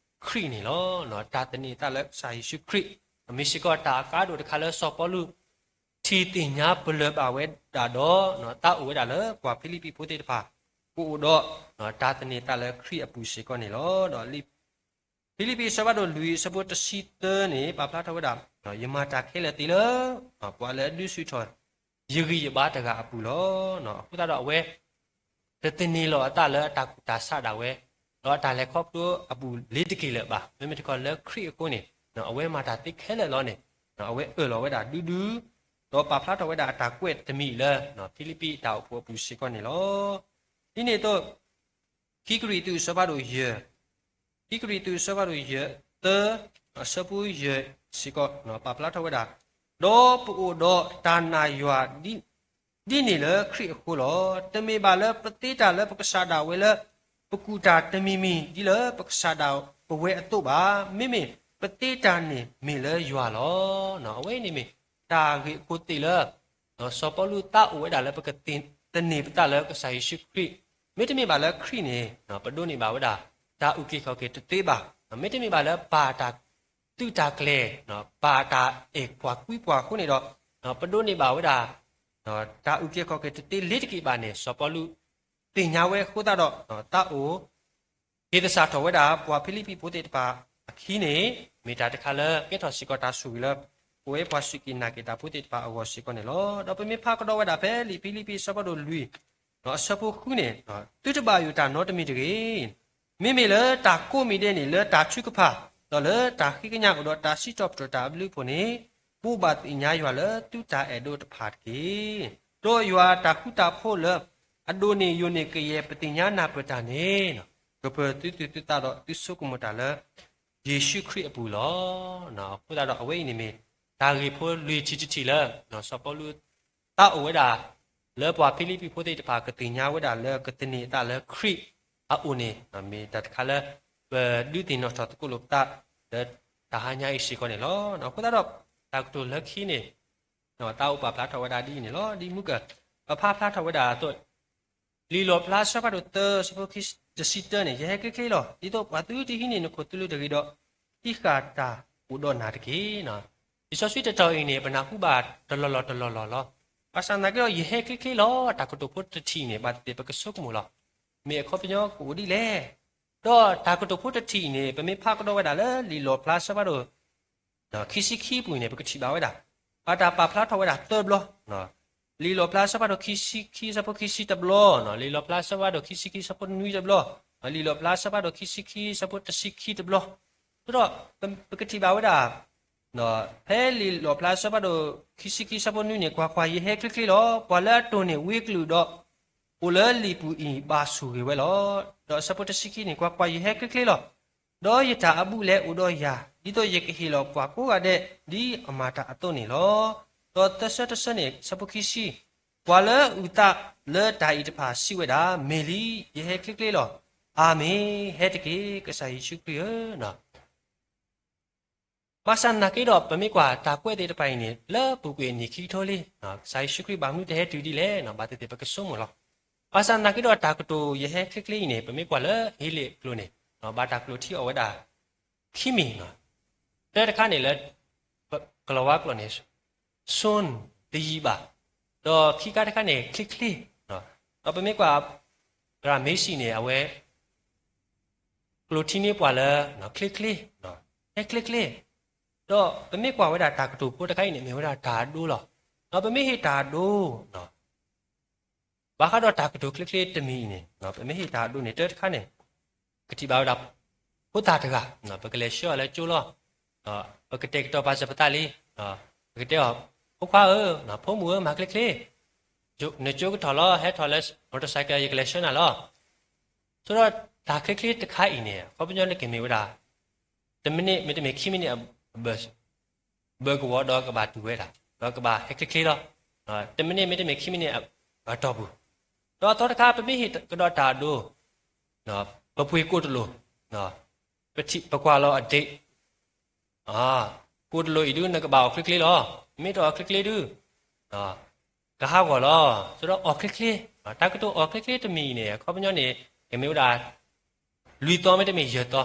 ခရံာ်န့ၣ်လီၤ. တၢ်သန့ၤသးလၢကစၢ်ယ့ၣ်ၡူးခရံာ် မ့ၢ်စ့ၢ်ကီးတၢ်အကါဒိၣ်တခါလၢစီၤပီလူး ထံၣ်သ့ၣ်ညါပလၢၢ်ဘၣ်ဝဲဒၣ်ဒီး သးအိၣ်ဝဲဒၣ်လၢပှၤဖံလံးပံးဖိသ့ၣ်တဖၣ် ကအိၣ်ဒီး တၢ်သန့ၤသးလၢခရံာ်အပူၤစ့ၢ်ကီးန့ၣ်လီၤ. ဒီး ဖံလံးပံးအဆၢဖးဒိၣ်လွံၢ်အဆၢဖိတဆံသၢန့ၣ် ပာ်ဖျါထီၣ်ဝဲဒၣ် ယမၤတၢ်ခဲလၢာ်သ့လၢ ပှၤလၢအဒုးဆူၣ်ထီၣ် ယဂံၢ်ယဘါတဂၤအပူၤလီၤ. အဃိသတးဒီးအဝဲ တသန့ၤလီၤအသးလၢအတၢ်ကူၣ်တၢ်ဆးဒၣ်ဝဲ ဒီးအတၢ်လဲၤခီဖျိအပူၤလ့ၤတက့ၤလၢၤဘၣ်. မ့မ့ၢ်တခီလၢခရံာ်အဃိန့ၣ် အဝဲမၤတၢ်သ့ခဲလၢာ်လီၤန့ၣ် အဝဲအၢၣ်လီၤဝဲဒၣ်ဒူဒူ ဒီးပာ်ဖျါထီၣ်ဝဲဒၣ်အတၢ်ကွဲးတမံၤလၢ ဖံလံးပံးတၢ်အိၣ်ဖှိၣ်အပူၤစ့ၢ်ကီးန့ၣ်လီၤ. ဒ်န့ၣ်အသိး ခံကရံၣ်သူးအဆၢဖးဒိၣ်ယဲၢ်, ခံကရံၣ်သူးအဆၢဖးဒိၣ်ယဲၢ် သၢ အဆၢဖိယဲၢ်စ့ၢ်ကီး ပာ်ဖျါထီၣ်ဝဲဒၣ်, ဒီးပအိၣ်ဒီးတၢ်နာ်ယွၤ ဒ်န့ၣ်လၢခရံာ်အဃိလီၤ. တမ့ၢ်ဘၣ်လၢပသ့တၢ်လၢပကစၢ်ဒၣ်ဝဲလၢ ပကူၣ်တၢ်တမံၤမံၤဒ်လၢပကစၢ်ဒၣ်ပဝဲအသိးဘၣ်. မ့မ့ၢ်ပသ့တၢ်န့ၣ်မ့ၢ်လၢယွၤလီၤ. အဝဲန့ၣ်မ့ၢ်တၢ်ဂ့ၢ်အခိၣ်သ့ၣ်လၢ စီၤပီလူးသးအိၣ်ဝဲဒၣ်လၢပကသန့ၤပသးလၢကစၢ်ယ့ၣ်ၡူးခရံာ်, မ့တမ့ၢ်ဘၣ်လၢခရံာ်န့ၣ် ပဒိးန့ၢ်ဘၣ်ဝဲဒၣ် တၢ်အုၣ်က့ၤခီၣ်က့ၤတသ့ဘၣ်. မ့တမ့ၢ်ဘၣ်လၢပာ်တၢ်သုးတၢ်ကျဲၤ ပာ်တၢ်အဲၣ်ကွၢ်ကွံပှၤအဃိန့ၣ်ဒီး ပဒိးန့ၢ်ဘၣ်ဝဲဒၣ် တၢ်အုၣ်က့ၤခီၣ်က့ၤတသ့လ့ၤတက့ၤဘၣ်န့ၣ် စီၤပီလူးသ့ၣ်ညါဝဲအဃိသတးဒီး သးအိၣ် ဟ့ၣ်သဆၣ်ထီၣ်ဝဲဒၣ် ပှၤဖံလံးပံးဖိသ့ၣ်တဖၣ်အခံန့ၣ် မ့ၢ်တၢ်တခါလၢကဲထီၣ်စ့ၢ်ကီးတၢ်ဆိၣ်ဂ့ၤလၢ ပဝဲပှၤစူၢ်က့ၤနာ်က့ၤတၢ်ဖိသ့ၣ်တဖၣ်အဂီၢ်စ့ၢ်ကီးန့ၣ်လီၤ. ဒီးပမ့ၢ်ဖးကဒီးဝဲဒၣ်ဖဲလံာ်ဖံလံးပံးအဆၢဖးဒိၣ်လွံၢ် အဆၢဖိဃုန့ၣ် သုတဘၣ်ယိၣ်တၢ်နီတမံၤတဂ့ၤ. မ့မ့ၢ်လၢတၢ်ကိးမံၤဒဲးန့ၣ် လၢတၢ်ထုကဖၣ် ဒီးလၢတၢ်ဃ့ကညးအိၣ်ဒီးတၢ်စံးထီၣ်ပတြၢၤတၢ်အဘျုးအဖှိၣ်န့ၣ် ဘိးဘၣ်သ့ၣ်ညါယွၤလၢသုတၢ်အဲၣ်ဒိးတဖၣ်တက့ၢ်. ဒီးယွၤအတၢ်ဃူတၢ်ဖိးလၢ အဒိၣ်န့ၢ်ယိာ်န့ၢ်ကယဲၢ်ပသ့ၣ်ညါနၢ်ပၢၢ်တၢ်န့ၣ် ကပၢၤသုသူၣ်သုသးဒီးသုဆိကမိၣ်တၢ်လၢ ယ့ၣ်ၡူးခရံာ်အပူၤလီၤ. အဃိသတးဒီးအဝဲအံၤန့ၣ်မ့ၢ် တၢ်ဂ့ၢ်ဖိလွံၢ်ထံၣ်တထံၣ်လၢ စီၤပီလူး သးအိၣ်ဝဲဒၣ် လၢပှၤဖံလံးပံးဖိသ့ၣ်တဖၣ် ကသ့ၣ်ညါဝဲဒၣ်လၢကသန့ၤအသးလၢခရံာ်အအိၣ်န့ၣ် မ့ၢ်တၢ်တခါလၢ ပဒုးသ့ၣ်နီၣ်ထီၣ်သကိးလိာ်ပသး လၢတၢ်ဟါညါအံၤစ့ၢ်ကီးန့ၣ်လီၤ. အဃိသတးဒီး တၢ်ကတိၤလၢခံန့ၣ် သးအိၣ်ပာ်ဖျါထီၣ်ဝဲဒၣ်ဒ်အံၤန့ၣ်လီၤ. ဒ်မုၢ်က ပဖးဖျါထီၣ်ဝဲဒၣ်အသိး လံာ်လီၣ်ဖျါအဆၢဖးဒိၣ်သၢ အဆၢဖိခံဆံတၢန့ၣ် ယဟဲကျ့ကျ့လီၤ. ဒ်သိးပှၤသုတဟံးန့ၢ်နခိၣ်သလုးတဂ့ၤဒီး ဟံးဃာ်တၢ်အိၣ်ဒီးနၤတက့ၢ်. လံာ်စီဆှံတတီၤအံၤန့ၣ် ပနၢ်ဟူဘၣ်တလီၢ်လီၢ်တလီၢ်လီၢ်လီၤ. ဘၣ်ဆၣ်သနာ်က့ဒီး ယဟဲချ့ချ့လီၤ. တၢ်ကတိၤဖိတထံၣ်အံၤန့ၣ် ဘၣ်သ့ၣ်သ့ၣ်ပကဆိကမိၣ်လီၤ. မ့ၢ်အခီပညီကအိၣ်ဒ်လဲၣ်. ဒီးတၢ်ကတိၤဖိတထံၣ်အံၤန့ၣ် ပမ့ၢ်ဖးကဒီးဝဲဒၣ်လၢလံာ်လီၣ်ဖျါအဆၢဖးဒိၣ် ခံဆံခံအပူၤအံၤန့ၣ် ပကထံၣ်ဘၣ်ဝဲဒၣ် ဘၣ်တၢ်ပာ်ဖျါထီၣ်ဝဲဒၣ်သၢဘျီ, လံာ်လီၣ်ဖျါအဆၢဖးဒိၣ်ခံဆံခံအဆၢဖိခံဆံတဘျီ, လံာ်လီၣ်ဖျါအဆၢဖးဒိၣ်ခံဆံခံအဆၢဖိနွံတဘျီ, လံာ်လီၣ်ဖျါအဆၢဖးဒိၣ်ခံဆံခံအဆၢဖိတဆံခံတဘျီ, ဒီးပကထံၣ်ဘၣ်ဝဲဒၣ် ဖဲလံာ်လီၣ်ဖျါအဆၢဖးဒိၣ်ခံဆံခံအဆၢဖိနွံန့ၣ် ကွၢ်ကွၢ်, ယဟဲချ့ချ့လီၤ. ပှၤလၢအတိၢ်န့ၢ်ဝ့ကလုာ်ဒီး အိၣ်လၢလံာ်ပူၤအံၤ ဘၣ်ဆိၣ်ဂ့ၤဝဲလီၤ. ဒီးအဆၢဖိတဆံခံန့ၣ် ကွၢ်ကွၢ်, ယဟဲချ့ချ့လီၤ. ဒီးယတၢ်အဘူးအလဲအိၣ်ဒီးယၤ, ဒ်သိးယကဟ့ၣ်လီၤပှၤကိးဂၤဒဲး ဒ်အမၤတၢ်အသိးန့ၣ်လီၤ. ဒီးသၢဆၢတဆၢန့ၣ် အဆၢဖိခံဆံ, ပှၤလၢအအုၣ်သးလၢတၢ်အံၤတဖၣ်စံးဝဲဒၣ်, မ့ၢ်လံ, ယဟဲချ့ချ့လီၤ. အၤမ့ၣ်, ဟဲတက့ၢ် ကစၢ်ယ့ၣ်ၡူးခရံာ်ဧၢ. ဘၣ်ဆၣ်သနာ်က့ဒီး ပမ့ၢ်ကွၢ်တၢ်ကွဲးသ့ၣ်တဖၣ်အံၤန့ၣ် လၢပူၤကွံာ်အနံၣ်ခံကထိလံ, ကစၢ်ယ့ၣ်ၡူးခရံာ်ဘၣ်မနုၤတဟဲတုၤဒ်လဲၣ်, ဘၣ်သ့ၣ်သ့ၣ်ပကဆိကမိၣ်လီၤ. ဘၣ်ဆၣ်သနာ်က့ဒီး တၢ်ကတိၤယဟဲချ့ချ့အံၤန့ၣ် ပမ့ၢ်ကွၢ်လၢဟ့လ့ၣ်အကျိာ်န့ၣ် ဘၣ်တၢ်ကျိးထံအီၤဝဲဒၣ် ခံမံၤ, တၢတခါန့ၣ်လၢ ကလီၤဝါကျိာ်န့ၣ် soon, တယံာ်ဘၣ်, ဒီးခံခါတခါန့ၣ် ချ့ချ့, ဒီးပမ့ၢ်ကွၢ် ရၤမ့ၤစံန့ၣ် အဝဲ ကျိးထံန့ၢ်ပှၤလၢ ချ့ချ့, ဟဲချ့ချ့, ဒီးပမ့ၢ်ကွၢ်ဝဲဒၣ်တၢ်ကတိၤဖိတခါအံၤန့ၣ် မ့ၢ်ဝဲဒၣ်တၢ်အဒိလီၤ. ဒီးပမ့ၢ်ဟ့ၣ်တၢ်အဒိ ဘၣ်ဃးဒီးတၢ်ကတိၤချ့ချ့တမံၤအံၤန့ၣ် ပမ့ၢ်ဟ့ၣ်တၢ်အဒိန့ၣ် တၢတခါန့ၣ် ကထံၣ်ဘၣ်ဝဲဒၣ် ဖိသၣ်တဂၤ ပကလဲၤဆှၢအီၤလၢကၠိလီၤ. ပကတဲာ်ကတီၤပာ်စၢၤပသးလံ. ပကတဲအီၤ, ဖိခွါဧၢ, ဖိမုၣ်ဧၢ, မၤချ့ချ့, နကၠိကထီၣ်လီၤ, ဟဲထီၣ်လၢ motorcycle ယကလဲၤဆှၢနၤလီၤ. ဆိဒီးတၢ်ချ့ချ့တခါအံၤန့ၣ် အခီပညီန့ၣ်ကမ့ၢ်ဝဲဒၣ် တမံးနံး မ့တမ့ၢ်ခံမံးနံး ဘၢကဝီၤဒီးကဘၣ်တုၤဝဲဒၣ်, ဒီးကဘၣ်ဟဲချ့ချ့လီၤ. တမံးနံး မ့တမ့ၢ်ခံမံးနံးအတီၢ်ပူၤ, ဒီးအသီတခါ ပမ့ၢ်ဟ့ၣ်ကဒီးတၢ်အဒိ, ပပှ့ၤကိးတလိာ်, ပကွၢ်လီၤအ date, ကိးတလိာ်အံၤဒု နကဘၣ်အီၣ်ချ့ချ့လီၤ. မ့ၢ်တအီၣ်ချ့ချ့ဒု ကဟးဂီၤလီၤ. ဆိဒီးအီၣ်ချ့ချ့, တၢ်ကတိၤအီၣ်ချ့ချ့တမံၤအံၤန့ၣ် အခီပညီန့ၣ် ကမ့ၢ်ဝဲဒၣ် လွံၢ်သီ မ့တမ့ၢ်ယဲၢ်သီ,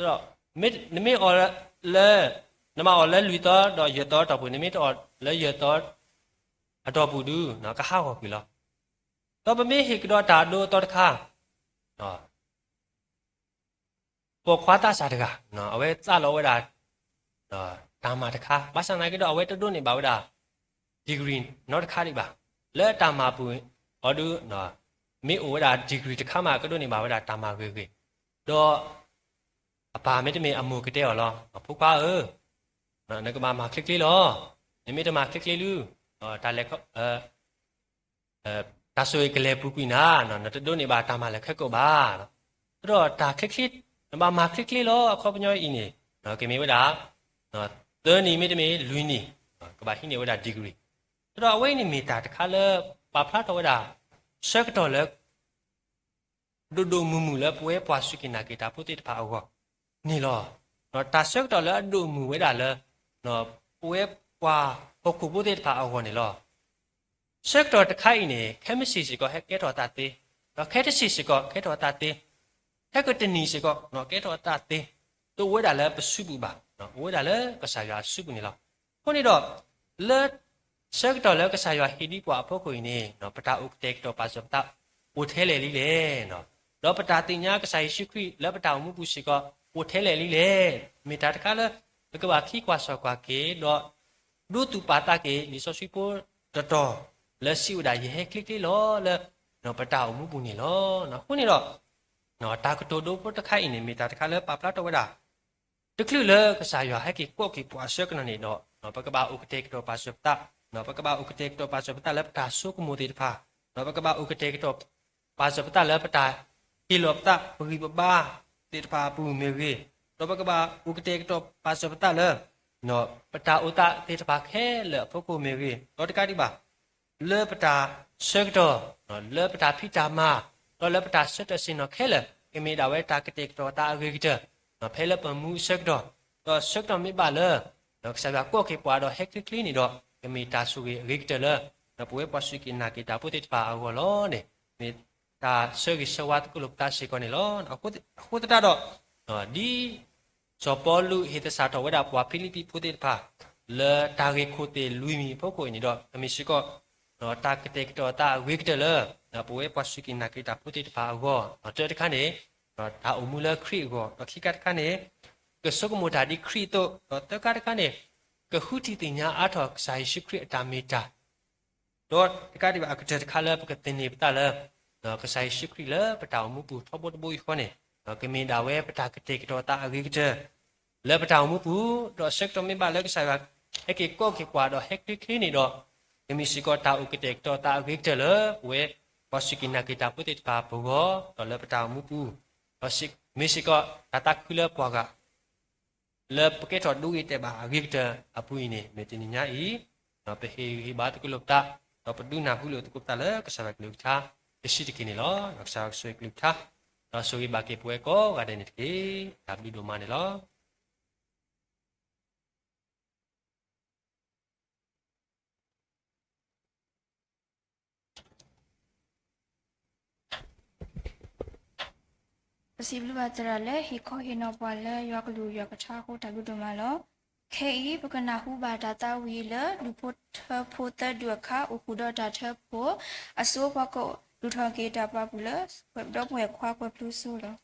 ဒီး နမ့ၢ်အီၣ်လၢ နဘၣ်အီၣ်လၢလွံၢ်သီဒီးယဲၢ်သီအတီၢ်ပူၤ, နမ့ၢ်တအီၣ်လၢယဲၢ်သီအတီၢ်ပူၤဒု ကဟးဂီၤကွံာ်လီၤ. ဒီးပမ့ၢ်ဟ့ၣ်ကဒီးတၢ်အဒိအသီတခါ ပိာ်ခွါသးစၢ်တဂၤ အဝဲသးလီၤဝဲဒၣ် တၢ်မၤတခါ, ဘၣ်ဆၣ်သနာ်က့ဒီး အဝဲတဒိးန့ၢ်ဘၣ်ဝဲဒၣ် degree နီတခါဒံးဘၣ်. လၢတၢ်မၤပူၤအီၤဒု မ့ၢ်အိၣ်ဝဲဒၣ် degree တခါမး ကဒိးန့ၢ်ဘၣ်ဝဲဒၣ်တၢ်မၤဂ့ၤဂ့ၤ, ဒီး အပၢ်မ့တမ့ၢ်အမိၢ်ကတဲအီၤလီၤ, ဖိခွါဧၢ, နကဘၣ်မၤချ့ချ့လီၤ. နမ့ၢ်တမၤချ့ချ့ဒု တၢ်လဲၤ တၢ်ဆိၣ်ဂ့ၤကလဲၤပူၤကွံာ်နၤ, နတဒိးန့ၢ်ဘၣ်တၢ်မၤလၢခဲကိာ်ဘၣ်. ဒီးတၢ်ချ့ချ့ နဘၣ်မၤချ့ချ့လီၤ. အခီပညီအံၤန့ၣ် ကမ့ၢ်ဝဲဒၣ် သၢနံၣ်မ့တမ့ၢ်လွံၢ်နံၣ် ကဘၣ်ဟံးန့ၢ်ဝဲဒၣ် degree. ဒီးအဝဲအံၤန့ၣ်မ့ၢ်တၢ်တခါလၢ ပာ်ဖျါထီၣ်ဝဲဒၣ် ဆၢကတီၢ်လၢ ဒိၣ်ဒိၣ်မုၢ်မုၢ်လၢပဝဲပှၤစူၢ်က့ၤနာ်က့ၤတၢ်ဖိသ့ၣ်တဖၣ်အဂီၢ်န့ၣ်လီၤ. တၢ်ဆၢကတီၢ်လၢအဒိၣ်မုၢ်ဝဲဒၣ်လၢ ပဝဲပှၤဟီၣ်ခိၣ်ဖိသ့ၣ်တဖၣ်အဂီၢ်န့ၣ်လီၤ. ဆၢကတီၢ်တခါအံၤန့ၣ် ခဲမုၢ်ဆ့ၣ်စ့ၢ်ကီး ဟဲကဲထီၣ်အသးသ့, ဒီးခဲတဆံးစ့ၢ်ကီး ကဲထီၣ်အသးသ့, ဟဲကတနံၤစ့ၢ်ကီး ကဲထီၣ်အသးသ့, တအိၣ်ဝဲဒၣ်လၢပစုပူၤဘၣ်, အိၣ်ဝဲဒၣ်လၢကစၢ်ယွၤအစုပူၤန့ၣ်လီၤ. အဃိန့ၣ်ဒီး လၢ ဆၢကတီၢ်လၢကစၢ်ယွၤဟ့ၣ်ဒံးပှၤအဖီခိၣ်အံၤန့ၣ် ပတၢ်အိၣ်ကတဲာ်ကတီၤပာ်စၢၤပသး အိၣ်ထဲလဲၣ်လံလဲၣ်. ဒီးပတၢ်သ့ၣ်ညါကစၢ်ယ့ၣ်ၡူးခရံာ်လၢပတၢ်အိၣ်မူပူၤစ့ၢ်ကီး အိၣ်ထဲလဲၣ်လံလဲၣ်. မ့ၢ်တၢ်တခါလၢ ပကဘၣ်ခံကွၢ်စိၣ်ကွၢ်က့ၤ ဒီး ဒိသူၣ်ပာ်သးက့ၤ လံာ်စီဆှံဖိတတီၤ လၢစံးဝဲဒၣ် ယဟဲချ့ချ့လီၤ လၢ ပတၢ်အိၣ်မူပူၤန့ၣ်လီၤ. အဃိန့ၣ်ဒီး တၢ်ကတိၤဒိဖိတခါအံၤန့ၣ် မ့ၢ်တၢ်တခါလၢပာ်ဖျါထီၣ်ဝဲဒၣ် တချုးလၢကစၢ်ယွၤဟဲက့ၤကိးက့ၤပှၤအဆၢကတီၢ်န့ၣ်ဒီး ပကဘၣ်အိၣ်ကတဲာ်ကတီၤပာ်စၢၤပသး, ပကဘၣ်အိၣ်ကတဲာ်ကတီၤပာ်စၢၤပသးလၢပတၢ်ဆိကမိၣ်သ့ၣ်တဖၣ်, ပကဘၣ်အိၣ်ကတဲာ်ကတီၤပာ်စၢၤပသးလၢပတၢ်ဟ့ၣ်လီၤပသး ပဂံၢ်ပဘါသ့ၣ်တဖၣ်အပူၤမ့ၢ်ဂ့ၤ, ဒီးပကဘၣ်အိၣ်ကတဲာ်ကတီၤပာ်စၢၤပသးလၢ ပတၢ်အိၣ်သးသ့ၣ်တဖၣ်ခဲလၢာ်အဖီခိၣ်မ့ၢ်ဂ့ၤ, ဒီးတကးဒံးဘၣ် လၢပတၢ်ဆၢကတီၢ်, လၢပတၢ်ဖံးတၢ်မၤ, ဒီးလၢပတၢ်ဆၢတဲာ်ဆ့ၣ်နီၤခဲလၢာ် ကမ့ၢ်ဒၣ်ဝဲတၢ်ကတဲာ်ကတီၤသးအဂ့ၤကတၢၢ်, ဖဲလၢပမူအဆၢကတီၢ်, ဒီးဆၢကတီၢ်မ့ၢ်ဘၣ်လၢ ကစၢ်ယွၤကိးက့ၤပှၤဒီးဟဲချ့ချ့န့ၣ်ဒီး ကမ့ၢ်တၢ်ဆိၣ်ဂ့ၤအဂ့ၤကတၢၢ်လၢ ပဝဲပှၤစူၢ်က့ၤနာ်က့ၤတၢ်ဖိသ့ၣ်တဖၣ်အဂီၢ်လီၤန့ၣ် မ့ၢ်တၢ်ဆၢဂ့ၤဆၢဝါသကိးလိာ်ပသးစ့ၢ်ကီးန့ၣ်လီၤ. အဃိသတးဒီး ဒ် စီၤပီလူးဟ့ၣ်သဆၣ်ထီၣ်ဝဲဒၣ်ပှၤဖံလံးပံးဖိသ့ၣ်တဖၣ် လၢတၢ်ဂ့ၢ်ခိၣ်သ့ၣ်လွံၢ်မံၤအဖီခိၣ်အံၤန့ၣ်ဒီး အမ့ၢ်စ့ၢ်ကီး တၢ်ကတဲာ်ကတီၤသးအဂ့ၤကတၢၢ်လၢ ပဝဲပှၤစူၢ်က့ၤနာ်က့ၤတၢ်ဖိသ့ၣ်တဖၣ်အဂီၢ်, တၢတခါန့ၣ် တၢ်အိၣ်မူလၢခရံာ်အဂီၢ်, ဒီးခံခါတခါန့ၣ် ကဆိကမိၣ်တၢ်ဒ်ခရံာ်အသိး, ဒီးသၢခါတခါန့ၣ် ကဃုထံၣ်သ့ၣ်ညါအါထီၣ်ကစၢ်ယ့ၣ်ၡူးခရံာ်အတၢ်မ့ၢ်တၢ် ဒီးတကးဒံးဘၣ် အကတၢၢ်တခါလၢပကသန့ၤပသးလၢ ကစၢ်ယ့ၣ်ၡူးခရံာ်လၢပတၢ်အိၣ်မူပူၤထီဘိတဘိအံၤဃီန့ၣ် ကမ့ၢ်ဒၣ်ဝဲပတၢ်ကတဲာ်ကတီၤသးအဂ့ၤကတၢၢ် လၢပတၢ်အိၣ်မူပူၤ, ဒီးဆၢကတီၢ်မ့ၢ်ဘၣ်လၢကစၢ်ယွၤဟဲက့ၤကိးက့ၤပှၤဒီးဟဲချ့ချ့န့ၣ်ဒီး ကမ့ၢ်စ့ၢ်ကီးတၢ်အိၣ်ကတဲာ်ကတီၤသးအဂ့ၤကတၢၢ်လၢပဝဲ ပှၤစူၢ်က့ၤနာ်က့ၤတၢ်ဖိသ့ၣ်တဖၣ်ပဂီၢ်, ဒီးလၢပတၢ်အိၣ်မူပူၤ, ဒီးမ့ၢ်စ့ၢ်ကီးတၢ်သးခုလၢပှၤဂၤ လၢပကဲထီၣ်ဒိဂ့ၤတဲာ်ဘၣ်အဂ့ၤကတၢၢ်အပူၤအံၤန့ၣ် မ့ၢ်တနံၤညါအံၤ ပဟ့ၣ်ဂံၢ်ဟ့ၣ်ဘါသကိးလိာ်ပသး, ဒီးပဒုးနၢ်ဟူလိာ်သကိးပသးလၢကစၢ်ယွၤကလုၢ်ကထါ တဆံးတက့ၢ်န့ၣ်လီၤ. ကစၢ်ယွၤကဆိၣ်ဂ့ၤကလုၢ်ကထါ, ဒီးဆိၣ်ဂ့ၤဘၣ်က့ၤပဝဲကိးဂၤဒဲးန့ၣ်တက့ၢ်. တၢ်ဘျုးဒိၣ်မးန့ၣ်လီၤ. ပစံးဘျုးဘၣ်သရၣ်လၢဟ့ၣ်ခီဟ့ၣ်နီၤပှၤလၢယွၤကလုၢ်ယွၤကထါအဃိ တၢ်ဘျုးဒိၣ်မးလီၤ. ခဲအံၤ ပကနၢ်ဟူဘၣ်တၢ်သးဝံၤလၢ ဒူၣ်ဖိထၢဖိသၢဒူၣ်အခါ အိၣ်ဃုာ်ဒီးတၢ်ထၢဖှိၣ် အစိဖီခိၣ် ဒူၣ်ထီၣ်က့ၤတၢ်ပာ်ပူၤလၢ ဒီပုၢ်ဝဲၢ်ခွါကွဲးဖျိစိလီၤ.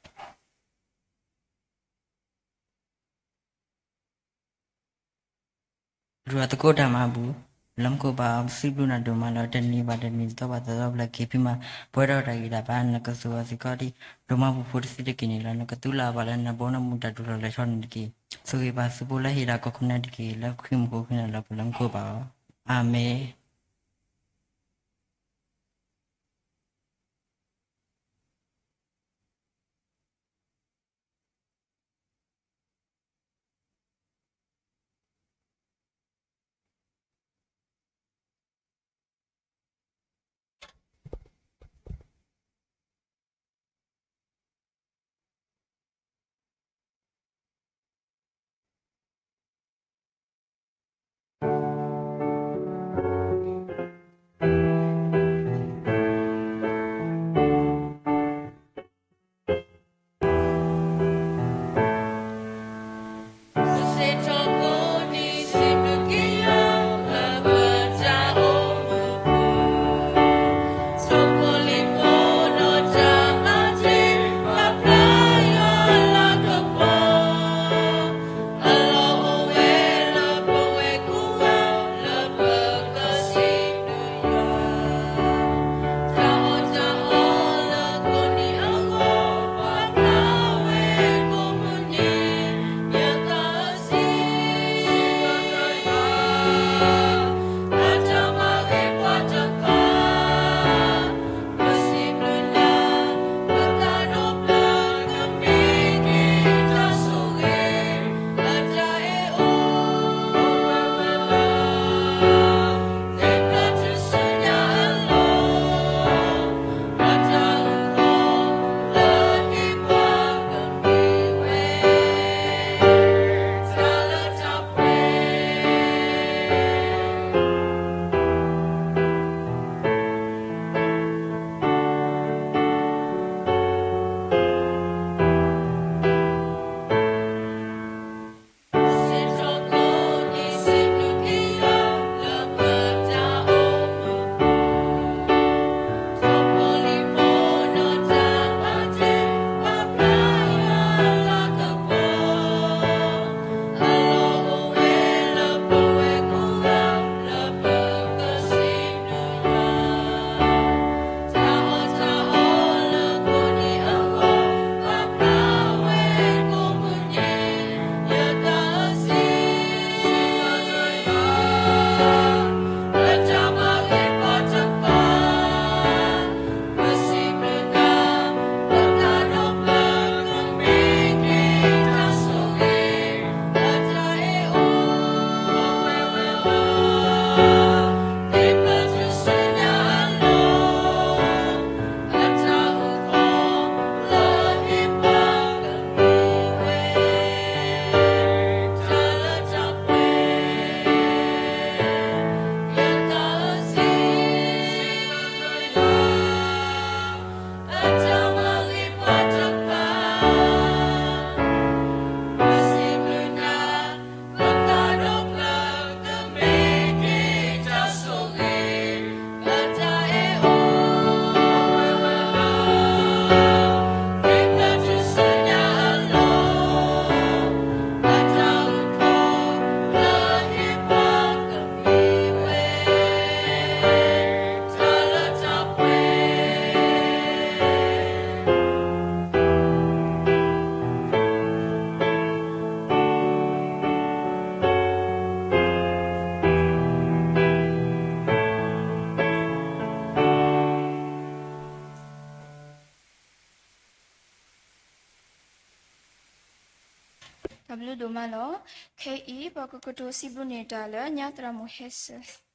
ရူအသကိးတၢ်မၤဘူၣ် လၢမူခိၣ်ဘၣ်အီၤ ပစံးဘျုးနၤဒိၣ်မးလီၤ. တနံၤဘၣ်တနံၤ တသီဘၣ်တသီ ပျၢ်က့ၤဖံးမၤ ပှဲၤဒီးတၢ်ဂံၢ်တၢ်ဘါ နကသူၣ်အီၤစ့ၢ်ကီးဒ် ဒိၣ်မးပူၤဖိတသ့တက့ၢ်န့ၣ်လီၤ. နကသူလၢအဘၣ်လၢနဘိနမူတၢ်ဒိၣ်ထီၣ်လဲၤထီၣ်န့ၣ်တက့ၢ်. ဆိၣ်ဂ့ၤဘၣ်သုဖိလၢဟ့ၣ်တၢ်ကီၢ်ခိၣ်နၢ်တက့ၢ်. လၢခရံာ်မူခိၣ်ခရံာ်နၢ်လၢပလၢမူခိၣ်ဘၣ်အီၤ. အၤမ့ၣ်. တၢ်ဘျုးဒိၣ်မးလီၤ. ခဲအံၤ ပကကတိၤစံးဘျုးန့ၢ်တၢ်လၢညါသရၣ်မုၣ်ဟဲစၢၤ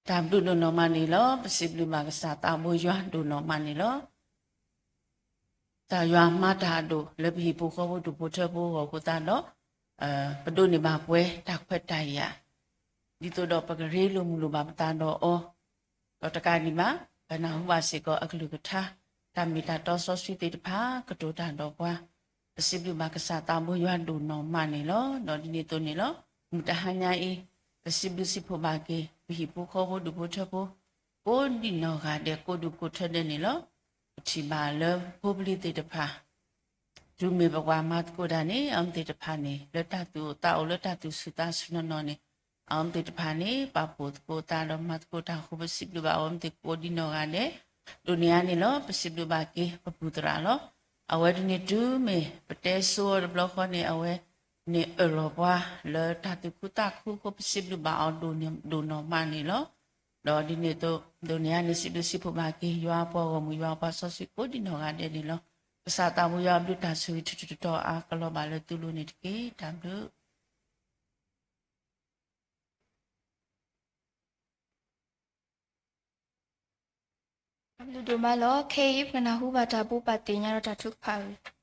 တၢ်ဘျုးဒိၣ်နီၢ်မးန့ၣ်လီၤ. ပစံးဘျုးဘၣ်ကစၢ်သးဘိယွၤဒိၣ်နီၢ်မးန့ၣ်လီၤ. တၢ်ယွၤမၤတၢ်အဒိၣ်လၢပဟံၣ်ဖိဃီဖိဒူၣ်ဖိထၢဖိအဂီၢ်အဃိသတးဒီး, ပဒိးန့ၢ်ဘၣ်ပှဲၤတၢ်ခွဲးတၢ်ယာ်, ဒ်သိးဒီးပကရ့လိာ်မုာ်လိာ်ဘၣ်ပသးဒီးအီၤ, ဒီးတကးဒံးဘၣ်, ပနၢ်ဟူဘၣ်စ့ၢ်ကီးအကလုၢ်ကထါ, တၢ်မ့ၢ်တၢ်တီစီဆှံသ့ၣ်တဖၣ်ကတိၤတၢ်ဒီးပှၤ, ပစံးဘျုးဘၣ်ကစၢ်သးဘိယွၤဒိၣ်နီၢ်မးန့ၣ်လီၤ. ဒီးဒ်န့ၣ်အသိးန့ၣ်လီၤ. မုၢ်တဟါညါအံၤ, ပစံးဘျုးစံးဖှိၣ်ဘၣ်က့ၤ ပဟံၣ်ဖိဃီဖိဒူၣ်ဖိထၢဖိ, ကိးဒံနီၢ်ဂၤဒဲး ကိးဒူၣ်ကိးထၢဒဲးန့ၣ်လီၤ. ပထံၣ်ဘၣ်လၢဖိပလံၤသ့ၣ်တဖၣ် တုၤမ့ၢ်ပပှၤမၤသကိးတၢ်န့ၣ် အဝဲသ့ၣ်တဖၣ်န့ၣ် လၢတၢ်သူၣ်အိၣ်သးအိၣ်လၢတၢ်သူၣ်ဆူၣ်သးဆူၣ်နီၢ်နီၢ်န့ၣ်, အဝဲသ့ၣ်တဖၣ်န့ၣ် ပာ်ဖှိၣ်သကိးသးဒီးမၤသကိးတၢ်အဃိ ပစံးဘျုးဘၣ်အဝဲသ့ၣ်ကိးဒံနီၢ်ဂၤဒဲး, ဒိၣ်န့ၢ်အါန့ၣ်လီၤ. ပစံးဘျုးဘၣ်က့ၤ ပပူၤသရၣ်လီၤ. အဝဲဒ်န့ၣ်တုၤမ့ၢ်ပတဲစိအီၤတဘျီဃီန့ၣ် အဝဲန့ၣ်အၢၣ်လီၤပှၤလၢတၢ်သူၣ်ခုသးခုအဃိ ပစံးဘျုးဘၣ်အီၤဒိၣ်နီၢ်မးန့ၣ်လီၤ. ဒီးဒ်န့ၣ်အသိး ဒိၣ်န့ၢ်အါန့ၣ် စံးဘျုးစံးဖှိၣ်ဘၣ်က့ၤ ယွၤအပှၤဂီၢ်မုၢ် ယွၤအပှၤစီဆှံကိးဒံနီၢ်ဂၤဒဲးန့ၣ်လီၤ. ကစၢ်သးဘိယွၤအဘျုးတၢ်ဆိၣ်ဂ့ၤထူးထူးတီၤတီၤအါကလီၤဘၣ်လၢသုလိၤန့ၣ်တက့ၢ်. တၢ်ဘျုး တၢ်ဘျုးဒိၣ်မးလီၤ. ခဲအံၤ ပကနၢ်ဟူဘၣ်တၢ်ဘိးဘၣ်သ့ၣ်ညါဒီးတၢ်ထုကဖၣ်အဂ့ၢ်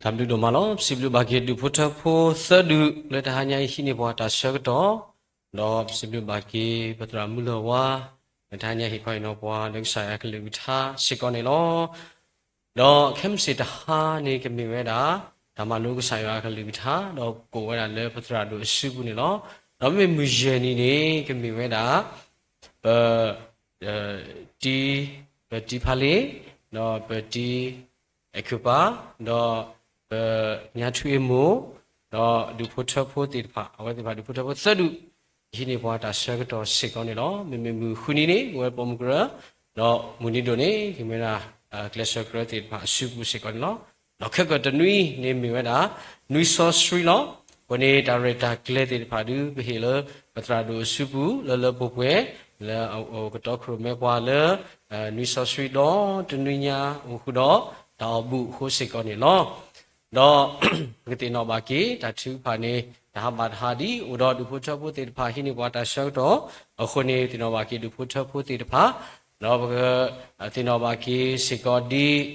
တၢ်ဘျုးဒိၣ်မးလီၤ. ပစံးဘျုးဘၣ်က့ၤဒူၣ်ဖိထၢဖိသၢဒူၣ် လၢတဟါညါအံၤဟံးန့ၢ်ပှၤတၢ်ဆၢကတီၢ်, ဒီးပစံးဘျုးဘၣ်က့ၤ ပသရၣ်မုၢ်လၢၢ်ဝါ လၢတဟါညါဟ့ၣ်ခီဟ့ၣ်နီၤပှၤလၢကစၢ်ယွၤအကလုၢ်ကထါစ့ၢ်ကီးန့ၣ်လီၤ. ဒီးခဲမုၢ်ဆ့ၣ်တဟါန့ၣ် ကမ့ၢ်ဝဲဒၣ် တၢ်မၤလိကစၢ်ယွၤအကလုၢ်ကထါ ဒီးကိးဝဲဒၣ်လၢပသရၣ်ဒိၣ်အစုပူၤန့ၣ်လီၤ. ဒီးမ့မ့ၢ်မုၢ်ယဲၢ်နံၤန့ၣ် ကမ့ၢ်ဝဲဒၣ် ပ တံ ပတံဖးလ့ၣ်, ဒီးပတံ အဲၣ်ခုၣ်ပၢ်, ဒီးပညါထွံအ့မိၢ်, ဒီးဒူၣ်ဖိထၢဖိသ့ၣ်တဖၣ်, အဝဲသ့ၣ်တဖၣ်ဒူၣ်ဖိထၢဖိသၢဒူၣ် ဟံးန့ၢ်ပှၤတၢ်ဆၢကတီၢ်စ့ၢ်ကီးန့ၣ်လီၤ. မ့မ့ၢ်မုၢ်ဃုနံၤန့ၣ် ကမ့ၢ်ဝဲပိာ်မုၣ်ကရၢ, ဒီးမုၢ်နံၤဒိၣ်န့ၣ် ကမ့ၢ်ဝဲဒၣ် ကျဲးစၢးကရၢသ့ၣ်တဖၣ်အစုပူၤစ့ၢ်ကီးန့ၣ်လီၤ. ဒီးခဲကတနွံန့ၣ်မ့ၢ်ဝဲဒၣ် နွံစီဆှံလီၤ. အဃိန့ၣ် တၢ်ရဲၣ်တၢ်ကျဲၤသ့ၣ်တဖၣ်ဒုး ပဟ့ၣ်လၢပသရၣ်ဒိၣ်အစုပူၤ လၢလၢပှဲၤပှဲၤ လၢအအိၣ်ကတီၤခရံာ်မဲပှၤလၢ နွံစီဆှံဒီတနွံညါအိၣ်ဃုာ်ဒီး တၢ်အီၣ်ဘူၣ်အဃိစ့ၢ်ကီးန့ၣ်လီၤ. ဒီးပကသ့ၣ်နီၣ်ဘၣ်က့ၤ တၢ်ထုကဖၣ်န့ၣ် တဟးဘၣ်တဟးဒ်အိၣ်ဒီးဒူၣ်ဖိထၢဖိသ့ၣ်တဖၣ်ဟံးန့ၢ်ပှၤတၢ်ဆၢကတီၢ်အဃိန့ၣ် သ့ၣ်နီၣ်ဘၣ်က့ၤဒူၣ်ဖိထၢဖိသ့ၣ်တဖၣ်, ဒီးပကသ့ၣ်နီၣ်ဘၣ်က့ၤစ့ၢ်ကီးဒ်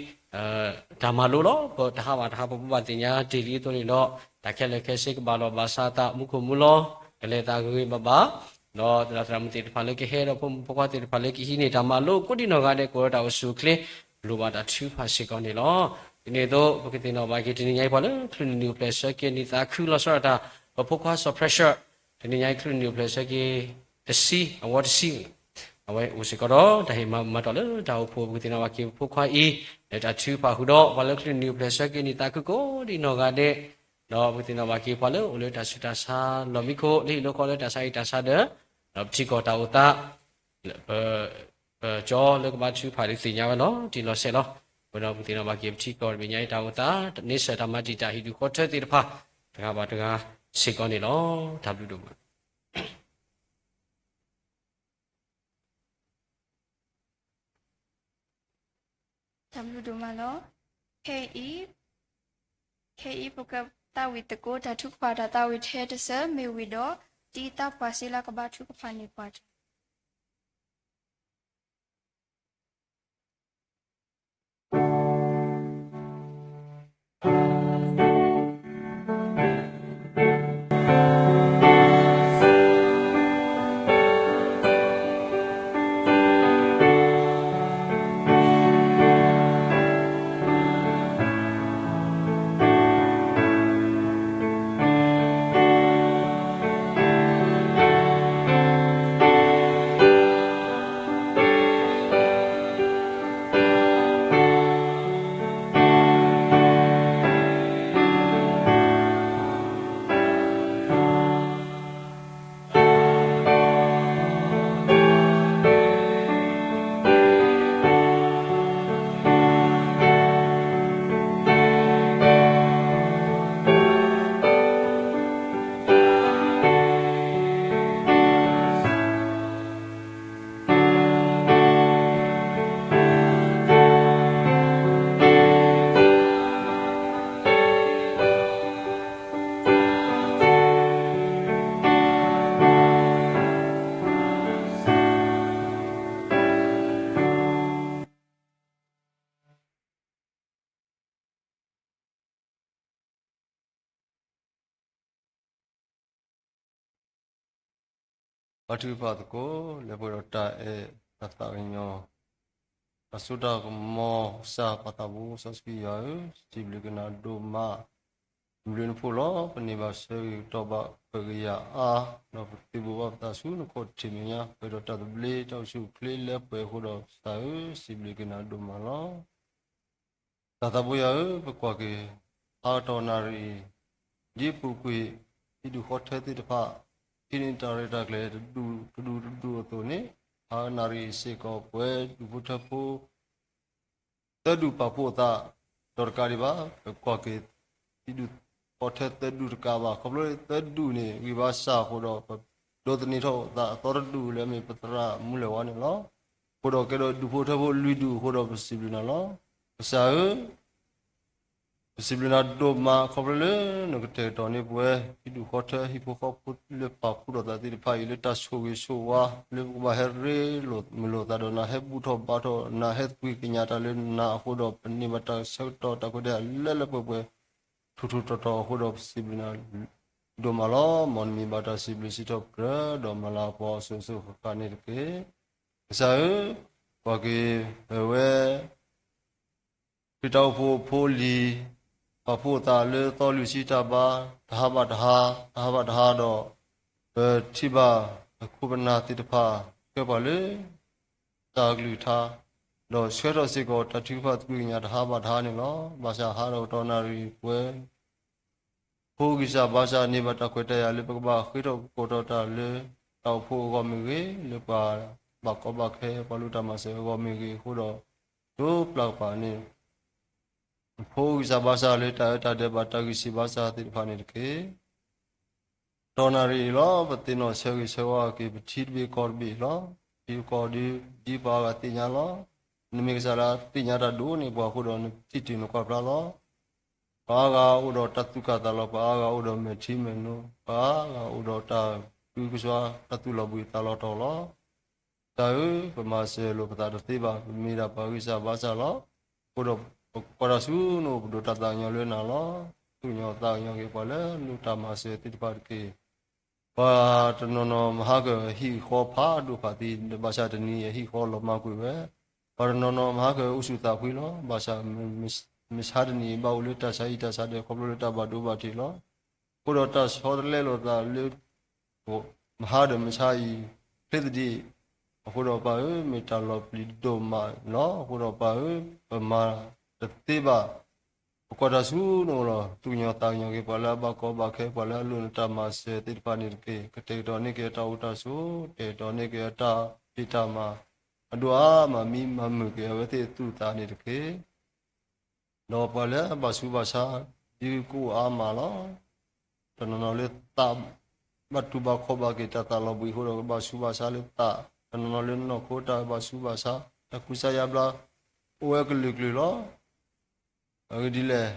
တၢ်မၤလိလီၤ. ပတဟးဘၣ်တဟး ပဘၣ်သ့ၣ်ညါတ့ၢ်လံအသိးန့ၣ်ဒီး တၢ်ခဲလၢာ်ခဲဆ့ကဘၣ်လီၤဘၣ်စးအသး မူခိၣ်မူလီၤ ကလဲၤသးဂ့ၤဂ့ၤဘၣ်ဘၣ်, ဒီးသရၣ်သရၣ်မုၣ်သ့ၣ်တဖၣ်လၢကဟဲဒီးဖိမုၣ်ဖိခွါသ့ၣ်တဖၣ်လၢကဟံးန့ၢ်တၢ်မၤလိကိးဒံနီၢ်ဂၤဒဲး ကအိၣ်ဒီးတၢ်အိၣ်ဆူၣ်အိၣ်ချ့ လိၣ်ဘၣ်တၢ်ထုကဖၣ်စ့ၢ်ကီးန့ၣ်လီၤ. ဒ်န့ၣ်အသိး ပကသ့ၣ်နီၣ်ဘၣ်က့ၤတနံၤညါအံၤ ပှၤလၢချုးနံၣ်နံၣ်အိၣ်ဖျဲၣ်ဆၢက့ၤနံၣ်သးခုလီၤဆီဒၣ်တၢ် ပဖိခွါစီၤ pressure တနံၤညါအံၤ ချုးနံၣ်အိၣ်ဖျဲၣ်ဆၢက့ၤ တဆံ အဝီတဆံ အဝဲအိၣ်စ့ၢ်ကီးဒီး တၢ်ဟ့ၣ်မၤဘူၣ်မၤတီၢ်လၢတၢ်အိၣ်ဖှိၣ် ပကသ့ၣ်နီၣ်ဘၣ်က့ၤပဖိခွါအံၤ လၢတၢ်ထုကဖၣ်ဃုာ်ဒီး ပှၤလၢချုးနံၣ်အိၣ်ဖျဲၣ်ဆၢက့ၤနံၣ်သးခုကိးဒံနီၢ်ဂၤဒဲး, ဒီးပကသ့ၣ်နီၣ်ဘၣ်က့ၤပှၤလၢအိၣ်လၢတၢ်ဆူးတၢ်ဆါလီၢ်မံခိၣ် လၢဟံၣ်လၢဃီလၢတၢ်ဆါဟံၣ်တၢ်ဆါဒၢး, ဒီးပထံကီၢ်တၢ်အိၣ်သး ပ ပကၠီလၢကဘါထုကဖၣ်ဒုးသ့ၣ်ညါဝဲလီၤတံၢ်လီၤဆဲးလီၤ. အဃိဒီးပကသ့ၣ်နီၣ်ဘၣ်က့ၤပထံကီၢ်တဘ့ၣ်ညါအံၤတၢ်အိၣ်သး န့ဆၢၣ်တၢ်မၤတံာ်တာ်ဟံၣ်ဒူၣ်ဃီထၢသ့ၣ်တဖၣ် တဂၤဘၣ်တဂၤစ့ၢ်ကီးန့ၣ်လီၤ. တၢ်ဘျုးဒိၣ်မး တၢ်ဘျုးဒိၣ်မးလီၤ. ခဲအံၤ ခဲအံၤပကသးဝံၣ်သကိးတၢ်ထုကဖၣ်တၢ်သးဝံၣ်ထဲတစၢ မ့ၢ်ဝံၤဒီး တံသးပှၢ်စ့လၢကဘါထုကဖၣ်န့ၢ်ပှၤတၢ် ပှၤထုကဖၣ်သကိး လဲၤပှဲၤဒီးတၢ်အဲၣ်တၢ်သးကညီၤ တၢ်စိတၢ်ကမီၤ ကစၢ်ပၢ်သးဘိစီဆှံယွၤဧၢ, စံးဘျုးက့ၤနၤဒိၣ်မး, ဘျုးနဖိလီၤ. ပန့ၢ်ဘၣ်ဆၢဂ့ၤကတီၢ်ဘၣ်ပကယၤအါ, ဒီးပသုးဘူးဘၣ်ပသးဆူနခီၣ်ထံးမဲာ်ညါ ပှဲၤဒီးတၢ်သဘျ့တၢ်အိၣ်ဆူၣ်အိၣ်ချ့လၢပှဲၤအဃိဒီး ကစၢ်ဧၢ, စံးဘျုးက့ၤနၤဒိၣ်မးလီၤ. တၢ်သးဘိယွၤဧၢ, ပကွၢ်က့ၤ ဟါကတီၢ်နၣ်ရံၣ် ဒ်ပူၤကွံာ် ဟံၣ်ဒူၣ်ဃီထၢသ့ၣ်တဖၣ် ဟံးန့ၢ်တၢ်ရဲၣ်တၢ်ကျဲၤတဒူၣ်တဒူၣ်တဒူၣ်အသိးန့ၣ်, ဟါနၣ်ရံၣ်စ့ၢ်ကီး ပဝဲဒူၣ်ဖိထၢဖိ သၢဒူၣ်ပာ်ဖှိၣ်အသး ဒီးတကးဒံးဘၣ် ပကွၢ်က့ၤ ဟံၣ်ဒူၣ်ဃီထၢသၢဒူၣ်တကးဘၣ် ခီဖျိသၢဒူၣ်န့ၣ် ဂံၢ်ဘါစၢ်အဃိဒီး ပဒိးသန့ၤထီၣ်အသးအသီတဒူၣ်လၢအမ့ၢ်ပသရၣ်မူလဲၤဝါန့ၣ်လီၤ. အဃိဒီးကဲဒီးဒူၣ်ဖိထၢဖိလွံၢ်ဒူၣ်အဃိဒီး ပစံးဘျုးနၤလီၤ. ကစၢ်ဧၢ, ပစံးဘျုးနၤဒိၣ်မး ခီဖျိလၢနကတဲာ်ကတီၤန့ၢ်ပဝဲ ဟံၣ်ဒူၣ်ဃီထၢဟံၣ်ဖိဃီဖိလၢပာ်ဖှိၣ်ထီၣ်သးသ့ၣ်တဖၣ်အံၤ လၢတၢ်ဆိၣ်ဂ့ၤဆိၣ်ဝါ လၢပကဘၣ်ဟဲရ့လိာ်မုာ်လိာ်သးဒီးနၤ ဟဲဘူၣ်ထီၣ်ဘါထီၣ်နၤ ဟဲသကွံာ်ကညးတၢ်လၢနၤအဃိဒီး ပန့ၢ်ဘၣ်တၢ်ဆၢကတီၢ်တၢ်ခွဲးတၢ်ယာ်လၢလၢပှဲၤပှဲၤ ထူးထူးတီၤတီၤအဃိဒီး ပစံးဘျုးနၤဒိၣ်မးလီၤ. မ်နမံၤဘၣ်တၢ်စံးဘျုးစံးထီၣ်ပတြၢၤ ဒီးမၤလၤကပီၤအစိၤစိၤဃၣ်ဃၣ်န့ၣ်တက့ၢ်. ကစၢ်ဧၢ, ကွၢ်က့ၤပဝဲ ခရံာ်တၢ်အိၣ်ဖှိၣ်ဖိလံၤ ပာ်ဖှိၣ်အသးလၢသီလွံၢ်ဆံတၢ်ဘါ တဟါဘၣ်တဟါ တဟါဘၣ်တဟါဒီး ပထံၣ်ဘၣ်အခိၣ်ပနၢ်သ့ၣ်တဖၣ် ဆှၢပှၤလၢ တၢ်ကလုၢ်ကထါ ဒီးဆှၢထီၣ်စ့ၢ်ကီးတၢ်ထုကဖၣ်သကွံာ်ကညးတဟါဘၣ်တဟါန့ၣ်လီၤ. ဘၣ်ဆၣ်ဟါဒီးကတီၢ်နၣ်ရံၣ်ပှဲၤ ဖိဂံၢ်စၢ်ဘါစၢ်န့ၢ်ဘၣ်တၢ်ခွဲးတၢ်ယာ်လၢပကဘၣ်ဃ့ထီၣ်ကကိးထီၣ်တၢ်လၢ တၢ်အိၣ်ဖှိၣ်အဂီၢ်မ့ၢ်ဂ့ၤ, လၢပှၤဘၣ်ကီဘၣ်ခဲ ပှၤလိၣ်တၢ်မၤစၢၤအဂီၢ်မ့ၢ်ဂ့ၤအဃိဒီး ဒိပျၢ်ကပၤန့ၣ် ဖိဂံၢ်စၢ်ဘါစၢ်လၢတၢ်အၢတၢ်ဒဲးဘးတၢ်ဂံၢ်ဆံးဘါစၢ်သ့ၣ်တဖၣ်န့ၣ်တက့ၢ်. တီၢ်နၣ်ရံၣ်အံၤလီၤ ပသ့ၣ်နီၣ်ဆၢဂ့ၤဆၢဝါက့ၤ ပထံတဘ့ၣ်ကီၢ်တဘ့ၣ်လီၤ. ထံကီၢ်ဒ် ဒ်ပှၤအါဂၤသ့ၣ်ညါလီၤ. နမ့ၢ်ကစၢ်လၢအသ့ၣ်ညါတၢ်ဒိၣ်န့ၢ်ပှၤအဃိဒီး နထံၣ်တုၤနကွၢ်ဖျါလီၤ. ပှၤအါဂၤအိၣ်ဒီးတၢ်သူၣ်ကၢ်သးလီၤ, ပှၤအါဂၤအိၣ်ဒီးမဲာ်ထံမဲာ်နိ, ပှၤအါဂၤအိၣ်ဒီးတၢ်ဃုကစွါ တၢ်သူၣ်လီၤဘှံးသးလီၤတီၤလီၤ. ကစၢ်ဧၢ, ပမၤစၢၤလိာ်ပသးတသ့ဘၣ်, ပမ့ၢ်ဒၣ်ပှၤဂံၢ်စၢ်ဘါစၢ်လီၤ. အဃိဒီး ပကွၢ်တၢ်ဆူနအိၣ် ပဒိးတၢ်သးကညီၤလၢနၤလီၤ. သူၣ်ကညီၤသးကညီၤက့ၤပှၤလၢလိၣ်တၢ်မၤစၢၤသ့ၣ်တဖၣ်တက့ၢ်. ပှၤတနီၤနီၤမဟါကၢၤဟံၣ်ဃီဖးဒိၣ်ဖးသံ, ဘၣ်ဆၣ်တနံၤအံၤဟံၣ်ဃီလီၤမၢ်ကွံာ်ဝဲ, ပှၤတနီၤနီၤမဟါကၢၤအိၣ်ဆူၣ်သးဖှံလီၤ. ဘၣ်ဆၣ်မဆါတနံၤအံၤ ဘၣ်အိၣ်လၢတၢ်ဆါဟံၣ်တၢ်ဆါဒဲးခီဖျိလၢတၢ်ဘၣ်ဒိဘၣ်ထံးလီၤ. အဃိဒီးတၢ်ဆီတလဲလိာ်သးလၢ မဟါဒီးမဆါအံၤ ချ့သဒံး, အဃိဒီးပၢ်ဧၢ, မ့ၢ်တၢ်လီၤပျံၤဒိၣ်မးလီၤ. အဃိဒီးပၢ်ဧၢ, ပမၤတသ့ဘၣ်, ပကွၢ်တၢ်ဆူနအိၣ်လီၤ. သူၣ်ကညီၤသးကညီၤက့ၤပှၤလၢအဘၣ်ကီဘၣ်ခဲ ပှၤလၢအလိၣ်နတၢ်မၤစၢၤသ့ၣ်တဖၣ်န့ၣ်တက့ၢ်. ကတဲာ်ကတီၤန့ၢ်က့ၤအတၢ်အိၣ်တၢ်ဆိး, တဲာ်ကတီၤန့ၢ်က့ၤအတၢ်ဖံးတၢ်မၤ, အဒိၣ်အါမးမံမၤမုာ်က့ၤအဝဲသ့ၣ်အသူၣ်အသးန့ၣ်တက့ၢ်. ဒီးပှၤလၢအဘၣ်ဆူးဘၣ်ဆါ ဒ်ကအိၣ်အါမးလီၤ. တနီၤနီၤလၢသး ဘၣ်တူၢ်ဘၣ်ခီၣ်ဘၣ်က့ၤတၢ်သးလီၤဘှံးအဃိဒီး ကဘၣ်ဆူးဘၣ်ဆါလၢသး, တနီၤနီၤလၢနီၢ်ခိတၢ်ဘၣ်ဆူးဘၣ်ဆါ, တၢ်ကူစါယါဘျါ အိၣ်ဝဲကလုာ်ကလုာ်လီၤ. အဂ့ၢ်ဒ်လဲၣ်,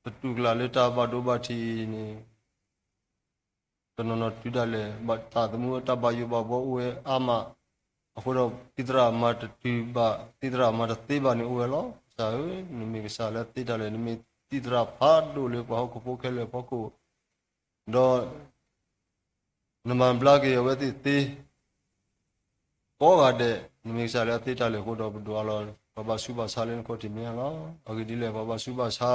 ပတူၢ်ကလာ်လၢတၢ်ဘၣ်ဒိဘၣ်ထံးအံၤန့ၣ် တနီၤနီၤတုၤဒၣ်လဲာ် ဘၣ်သးသမူအတၢ်ဘၣ်ယိၣ်ဘၣ်ဘှီအိၣ်ဝဲအါမး, အဃိဒီး သံသရၣ်မၤတတုၤဘၣ် သံသရၣ်မၤတသ့ဘၣ်န့ၣ်အိၣ်ဝဲလီၤ. ကစၢ်ဧၢ, နမ့ၢ်ကစၢ်လၢအသ့တၢ်လဲၣ်, နမ့ၢ်သံသရၣ်ဖးဒိၣ်လၢပှၤဟီၣ်ခိၣ်ဖိခဲလၢာ်အဖီခိၣ်, ဒီး နမၤဘျါက့ၤအဝဲသ့ၣ်သ့ ကိးဂၤဒဲး, နမ့ၢ်ကစၢ်လၢအသ့တၢ်လဲၣ်အဃိဒီး ပဒိးအါလီၤ ပှၤဘၣ်ဆူးဘၣ်ဆါလၢနခီၣ်ထံးမဲာ်ညါလီၤ. အဂ့ၢ်ဒ်လဲၣ် ပှၤဘၣ်ဆူးဘၣ်ဆါ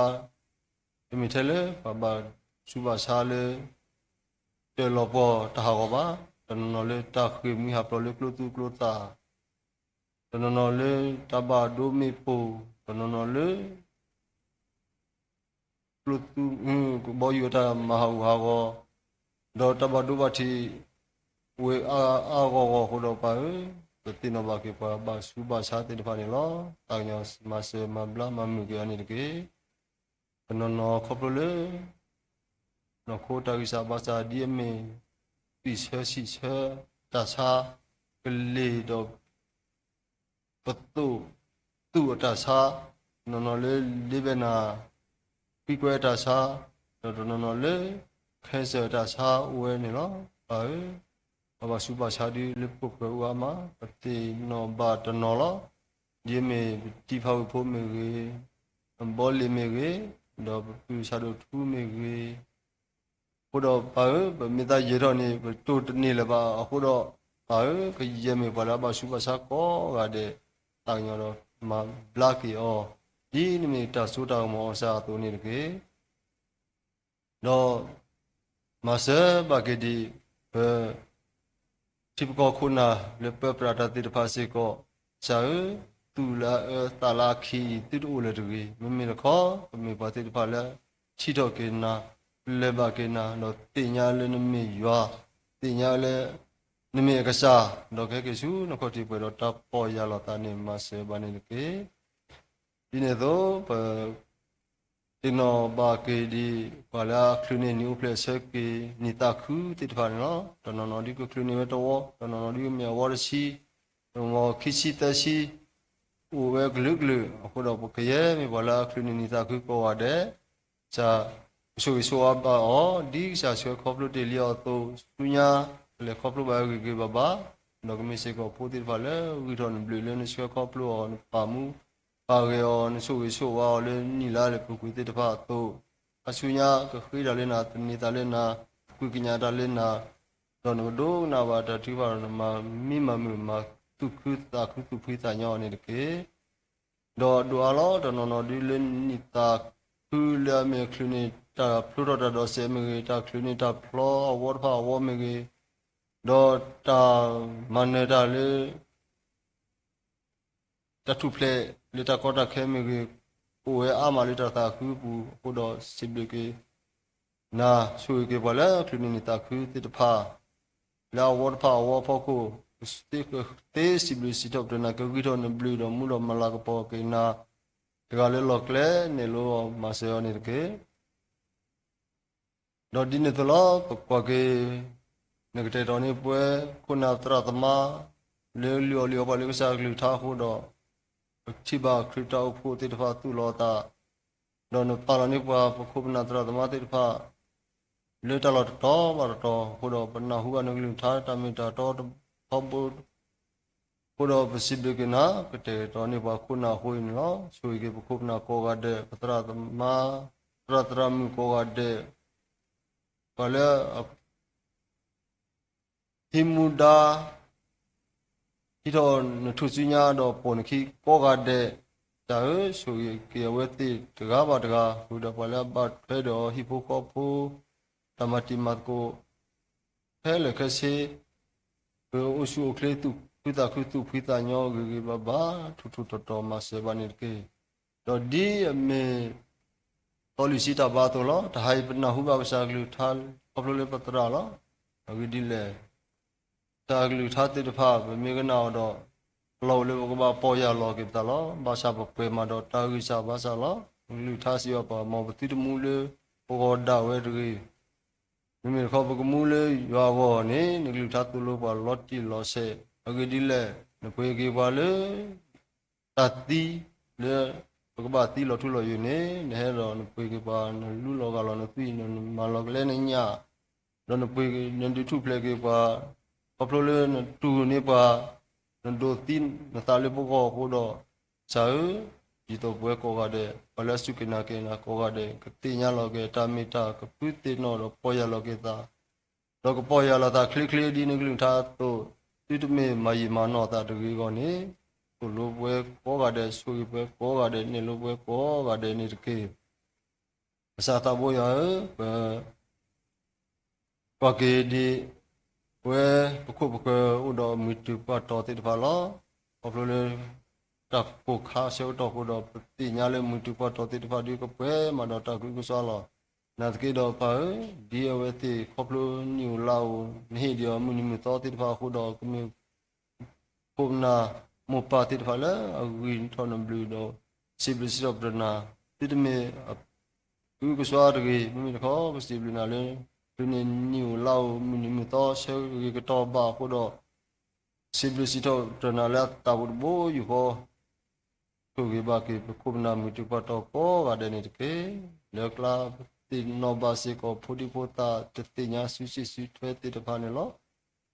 တမ့ၢ်ထဲလၢပှၤဘၣ်ဆူးဘၣ်ဆါလၢ တၢၢ်လီၤပှီၢ်တၢ်ဟးဂီၤဘၣ်, တနီၤနီၤလၢတၢ်ဃ့ၢ်မှံဟးဖျိးလၢကျိသူၣ်ကျိသး, တနီၤနီၤလၢတၢ်ဘၣ်ဒိမ့ၢ်ပိၢ်, တနီၤနီၤလၢ ကျိသူၣ် ကဘီယူၤအတၢ်မၤဟးဂူာ်ဟးဂီၤ, ဒီးတၢ်ဘၣ်ဒိဘၣ်ထံး ဝဲအါအါဂီၢ်ဂီၢ်အဃိဒီးပၢ်ဧၢ, ပသ့ၣ်နီၣ်ဘၣ်က့ၤပှၤဘၣ်ဆူးဘၣ်ဆါသ့ၣ်တဖၣ်န့ၣ်လီၤ. သးကညီၤမၤစၢၤမၤဘျါမၤမုာ်က့ၤအီၤန့ၣ်တက့ၢ်. တနီၤနီၤခီဖျိလၢ နီၢ်ခိတၢ်ဂံၢ်စၢ်ဘါစၢ်ဒ်အမ့ၢ် သွံၣ်ဆၢဆံးဆၢ တၢ်ဆါ ကလ့ၢ်ဒီး ပသိၣ်သူၣ်အတၢ်ဆါ, တနီၤနီၤလၢလ့ဘဲနၤ ကွံကွဲအတၢ်ဆါ, ဒီးတနီၤနီၤလၢ cancer အတၢ်ဆါအိၣ်ဝဲန့ၣ်လီၤ. ပၢ်ဧၢ, ပှၤဘၣ်ဆူးဘၣ်ဆါဒ်လၢပခိၣ်ပဃၢၤအိၣ်အါမး ပသ့ၣ်နီၣ်ဘၣ်တနီၤလီၤ. ဒ်အမ့ၢ်ပတံၤဖးဝံၣ်ဖိမ့ၢ်ဂ့ၤ, အဘီလ့ၣ်မ့ၢ်ဂ့ၤ, ဒီးပပုၢ်ဆၣ်ဒိၣ်ထူမ့ၢ်ဂ့ၤ, အဃိဒီးပၢ်ဧၢ, ပမ့ၢ်သးယဲၤထီၣ်န့ၣ် ပတိၢ်တန့ၢ်လၢၤဘၣ်အဃိဒီး, ပ ပၢ်ဧၢ, ကယဲၢ်မ့ၢ်ပှၤလၢအဘၣ်ဆူးဘၣ်ဆါကိးဂၤဒဲး, သးကညီၤဒီးမၤဘျါက့ၤအီၤ, ဒ်နမ့ၢ်တၢ်စိတၢ်ကမီၤအီၤစ့ၢ်အသိးန့ၣ်တက့ၢ်. ဒီးမၤစၢၤဘၣ်က့ၤဒံး ပ ထံဖိကီၢ်ဖိခိၣ်နၢ်လၢပၢပြးတၢ်သ့ၣ်တဖၣ်စ့ၢ်ကီး, ကစၢ်ဧၢ, သူၣ်လၢအအၢ သးလၢအခံအံၤ သုတအိၣ်လၢၤတဂ့ၤ. မ့မ့ၢ်တခီ ပမ့ၢ်ပှၤသ့ၣ်တဖၣ်လၢထံၣ်ထီၣ်က့ၤနၤ, လဲၤဘၣ်က့ၤနၤ, ဒီးသ့ၣ်ညါလၢနမ့ၢ်ယွၤ, သ့ၣ်ညါလၢ နမ့ၢ်အကစၢ်, ဒီးကဟဲက့ၤဆူနခီၣ်ထံးပှဲၤဒီးတၢ်ပီၢ်ယၢ်လီၤသးန့ၣ် မၤစၢၤဘၣ်န့ၣ်တက့ၢ်. ဒ်န့ၣ်အသိး ပ သ့ၣ်နီၣ်ဘၣ်က့ၤဒံး ပှၤလၢအချုးန့ၢ်နံၣ်အိၣ်ဖျဲၣ်ဆၢက့ၤနံၣ်သးခုသ့ၣ်တဖၣ်န့ၣ်လီၤ. တနီၤနီၤဒုးကချုးန့ၢ်ဝဲတဝီ, တနီၤနီၤဒုးကမ့ၢ်အဝီတဆံ, တမီခံဆံသၢဆံ, အိၣ်ဝဲကလုာ်ကလုာ်, အဃိဒီးပကယဲၢ်မ့ၢ်ပှၤလၢအချုးန့ၢ်နံၣ်သးခုကိးဂၤဒဲး, ကစၢ်ကဆိၣ်ဂ့ၤဆိၣ်ဝါဘၣ်အီၤ, ဒ်ကစၢ်ဆှၢခီဖျိတ့ၢ်လံအီၤအသိး, ဆူညါ ကလဲၤခီဖျိဘၣ်ဂ့ၤဂ့ၤဘၣ်ဘၣ်, ဒီးကမ့ၢ်စ့ၢ်ကီးဖိသ့ၣ်တဖၣ်လၢဂံၢ်ထီၣ်နဘျုးလၢနဆှၢခီဖျိအီၤ, နပာ်မူ ပာ်ဂဲၤအီၤ, နဆိၣ်ဂ့ၤဆိၣ်ဝါအီၤလၢနံၣ်လါလၢပူၤကွံာ်သ့ၣ်တဖၣ်အသိး, အဆူညါ ကဃ့တၢ်လၢနၤ, သန့ၤသးလၢနၤ, ဃုကညးတၢ်လၢနၤ, ဒီးနကဒိကနၣ်ဘၣ်တၢ်ထုကဖၣ်ဒီး နမၤမံမၤမုာ်မၤသူၣ်ခုသးခုသူၣ်ဖှံသးညီအီၤန့ၣ်တက့ၢ်. ဒီးဒိၣ်အါလီၤ တနီၤနီၤဒုးလၢနံၣ်သးခုလၢအမ့ၢ်ချုးန့ၢ်တၢ်ဖျိထီၣ်တၢ်ဒိးစဲးမ့ၢ်ဂ့ၤ, တၢ်ချုးန့ၢ်တၢ်ဖျီအဝီတဖၣ်အဝီမ့ၢ်ဂ့ၤ, ဒီးတၢ်မၤနၢၤတၢ်လၢ တၢ်ထူၣ်ဖျဲးလၢတၢ်ကီတၢ်ခဲမ့ၢ်ဂ့ၤ, အိၣ်ဝဲအါမးလၢတၢ်သးခုအပူၤအဃိဒီး စံးဘျုးက့ၤနၤ, ဆိၣ်ဂ့ၤက့ၤပှၤလၢချုးန့ၢ်နံၣ်သးခုသ့ၣ်တဖၣ် လၢအဝီတဖၣ်အဝီအဖီခိၣ်, သ့စံးဘျုးစံးထီၣ်ပတြၢၤနၤ, ကဂံၢ်ထီၣ်နဘျုးဒီးမူဒီးမၤလၤကပီၤက့ၤနၤ, တဂၤလၢလီၢ်ကျဲန့ၣ်လီၤ မၤစၢၤအီၤန့ၣ်တက့ၢ်. ဒီးဒ်န့ၣ်အသိးလီၤ ပကွၢ်က့ၤ နကတဲာ်ကတီၤန့ၢ်ပှၤ ခိၣ်နၢ်သရၣ်သမါ လၢလုၢ်အီၣ်လုၢ်အီပှၤလၢကစၢ်အကလုၢ်ကထါအဃိဒီး ပထံၣ်ဘၣ်ခရံာ်တၢ်အိၣ်ဖှိၣ်သ့ၣ်တဖၣ်သူၣ်လီၤအသး, ဒီးနပာ်လီၤန့ၢ်ပှၤ ပခိၣ်ပနၢ်သရၣ်သမါသ့ၣ်တဖၣ် လၢတၢ်လီၢ်တတီၤဘၣ်တတီၤအဃိဒီး ပနၢ်ဟူဘၣ်နကလုၢ်ကထါတၢ်မ့ၢ်တၢ်တီထီဘိ အဃိဒီးပစံးဘျုးက့ၤနၤ ကတဲာ်ကတီၤန့ၢ်ပှၤခိၣ်နၢ်အဃိအံၤန့ၣ်လီၤ. ဆိၣ်ဂ့ၤက့ၤပခိၣ်ပနၢ်ကိးဂၤဒဲး, ပသရၣ်သမါ, သရၣ်သရၣ်မုၣ်ကိးဂၤဒဲး, ပှၤလၢ ဟံးမူဒါ ဟံးထီၣ်နထူၣ်စုညါဒီးပိာ်နခံကိးဂၤဒဲး, တၢ်ဧၢ, ဆိၣ်ဂ့ၤက့ၤအဝဲသ့ၣ်တဂၤဘၣ်တဂၤ, ဃုာ်ဒီးပှၤလၢအဘၣ်ထွဲဒီးဟံၣ်ဖိဃီဖိ, တၢ်မၤတံၤမၤသကိး ခဲလၢာ်ခဲဆ့, ပအိၣ်ဆူၣ်အိၣ်ချ့သူၣ်ခုသးခုသူၣ်ဖှံသးညီဂ့ၤဂ့ၤဘၣ်ဘၣ် ထူၣ်ထူၣ်တီၤတီၤမၤစၢၤဘၣ်န့ၣ်တက့ၢ်. ဒီးဒ်အမ့ၢ် သီလွံၢ်ဆံတၢ်ဘါအသိးလီၤ. တဟါအံၤပနၢ်ဟူဘၣ်ကစၢ်ကလုၢ်ကထါခီဖျိလၢပသရၣ်လီၤ. အဂ့ၢ်ဒ်လဲၣ်, ကစၢ်ကလုၢ်ကထါသ့ၣ်တဖၣ် ပမ့ၢ်ကနၣ်အီၤဒီး ပလီၢ်အိၣ်လၢပကဘၣ်ပီၢ်ယၢ်လီၤက့ၤပသးလီၤ. ဘၣ်ဆၣ်ပပှဲၤမးဒီးတၢ်ဂံၢ်စၢ်ဘါစၢ်လီၤ. ကလုၢ်ကထါစံးအီၤပှၤ မ်ပသုတမူလၢပဂီၢ်ဒၣ်ဝဲတဂ့ၤ. မ့မ့ၢ်တခီ ပကမူလၢယွၤအဂီၢ်န့ၣ် နကလုၢ်ကထါသိၣ်လိပှၤလီၤတံၢ်လီၤဆဲး. အဂ့ၢ်ဒ်လဲၣ်, နပှ့ၤက့ၤပှၤလၢ တၢ်သံ လၢပကဘၣ်သံလီၤထူလီၤယိာ်န့ၣ် နဟဲဒီးနပှ့ၤက့ၤပှၤ, နလူလီၤဂၢ်လီၤနသွံၣ်, နမၤလီၤကလဲနညၣ်, ဒီးနပှ့ၤ, နဒုးထူၣ်ဖျဲးက့ၤပှၤ, ခီဖျိလၢနတူၢ်န့ၢ်ပှၤ, နဒိးသံနသးလၢပဂီၢ်အဃိဒီး, ကစၢ်ဧၢ, ဒ်သိးပဝဲကိးဂၤဒဲး, ပှၤလၢအစူၢ်က့ၤနာ်က့ၤနၤကိးဂၤဒဲး ကသ့ၣ်ညါလီၤက့ၤတၢ်မ့ၢ်တၢ် ကဖုသ့ၣ်နီၣ်ဒီးပီၢ်ယၢ်လီၤက့ၤသး ဒီးကပီၢ်ယၢ်လီၤသးချ့ချ့ဒ်နကလုၢ်ကထါအသိး, သုတမ့ၢ်မၤယံာ်မၤနီၢ်သးတဂ့ၤအဂီၢ်န့ၣ်, သိၣ်လိပဝဲကိးဂၤဒဲး, ဆိၣ်ဂ့ၤပဝဲကိးဂၤဒဲး, နဲၣ်လိပဝဲကိးဂၤဒဲးန့ၣ်တက့ၢ်. ကစၢ်သးဘိယွၤဧၢ, ပ ကွၢ်က့ၤဒံး ပဝဲပခိၣ်ပဃၢၤအိၣ်ဒီးမုၢ်တုၤပှၢ်တီၤသ့ၣ်တဖၣ်လီၤ. ခီဖျိလၢ တၢ်ကိၢ်ခါဆၢကတီၢ်အဃိဒီး ပသ့ၣ်ညါလၢမုၢ်တုၤပှၢ်တီၤသ့ၣ်တဖၣ်ဒုးကပှဲၤမးဒီးတၢ်ကအုကစွါလီၤ. နာ်သက့ဒီးပၢ်ဧၢ, ဒ်အဝဲသ့ၣ်ခီဖျိနံၣ်ဧိၤလါဧိၤ နဟ့ၣ်ဒံးအီၤမုၢ်နံၤမုၢ်သီသ့ၣ်တဖၣ်အဃိဒီး ကမ့ၢ် ခိၣ်ပနၢ်မိၢ်ပၢ်သ့ၣ်တဖၣ်လၢ အဂံၢ်ထီၣ်နဘျုးဒီး စံးဘျုးစံးထီၣ်ပတြၢၤနၤ, သုတမ့ၢ် ကအုကစွါတဂ့ၤ, မ့မ့ၢ်တခီ ကစံးဘျုးနၤလၢ တုၤန့ၣ်နံၣ်ဧိၤလါဧိၤ မုၢ်နံၤမုၢ်သီဆၢဂ့ၤကတီၢ်ဘၣ်အဃိဒီး စံးဘျုးစံးထီၣ်ပတြၢၤနၤလၢအသးပူၤတဘိယူၢ်ဃီ ဆိၣ်ဂ့ၤဘၣ်က့ၤပခိၣ်ပနၢ်မုၢ်တုၤပှၢ်တီၤကိးဂၤဒဲးန့ၣ်တက့ၢ်. လၢကျါပသ့ၣ်နီၣ်ဘၣ်စ့ၢ်ကီး ဖိဒံဖိသၣ်တသ့ၣ်ညါစုစ့ၢ်စုထွဲသ့ၣ်တဖၣ်န့ၣ်လီၤ.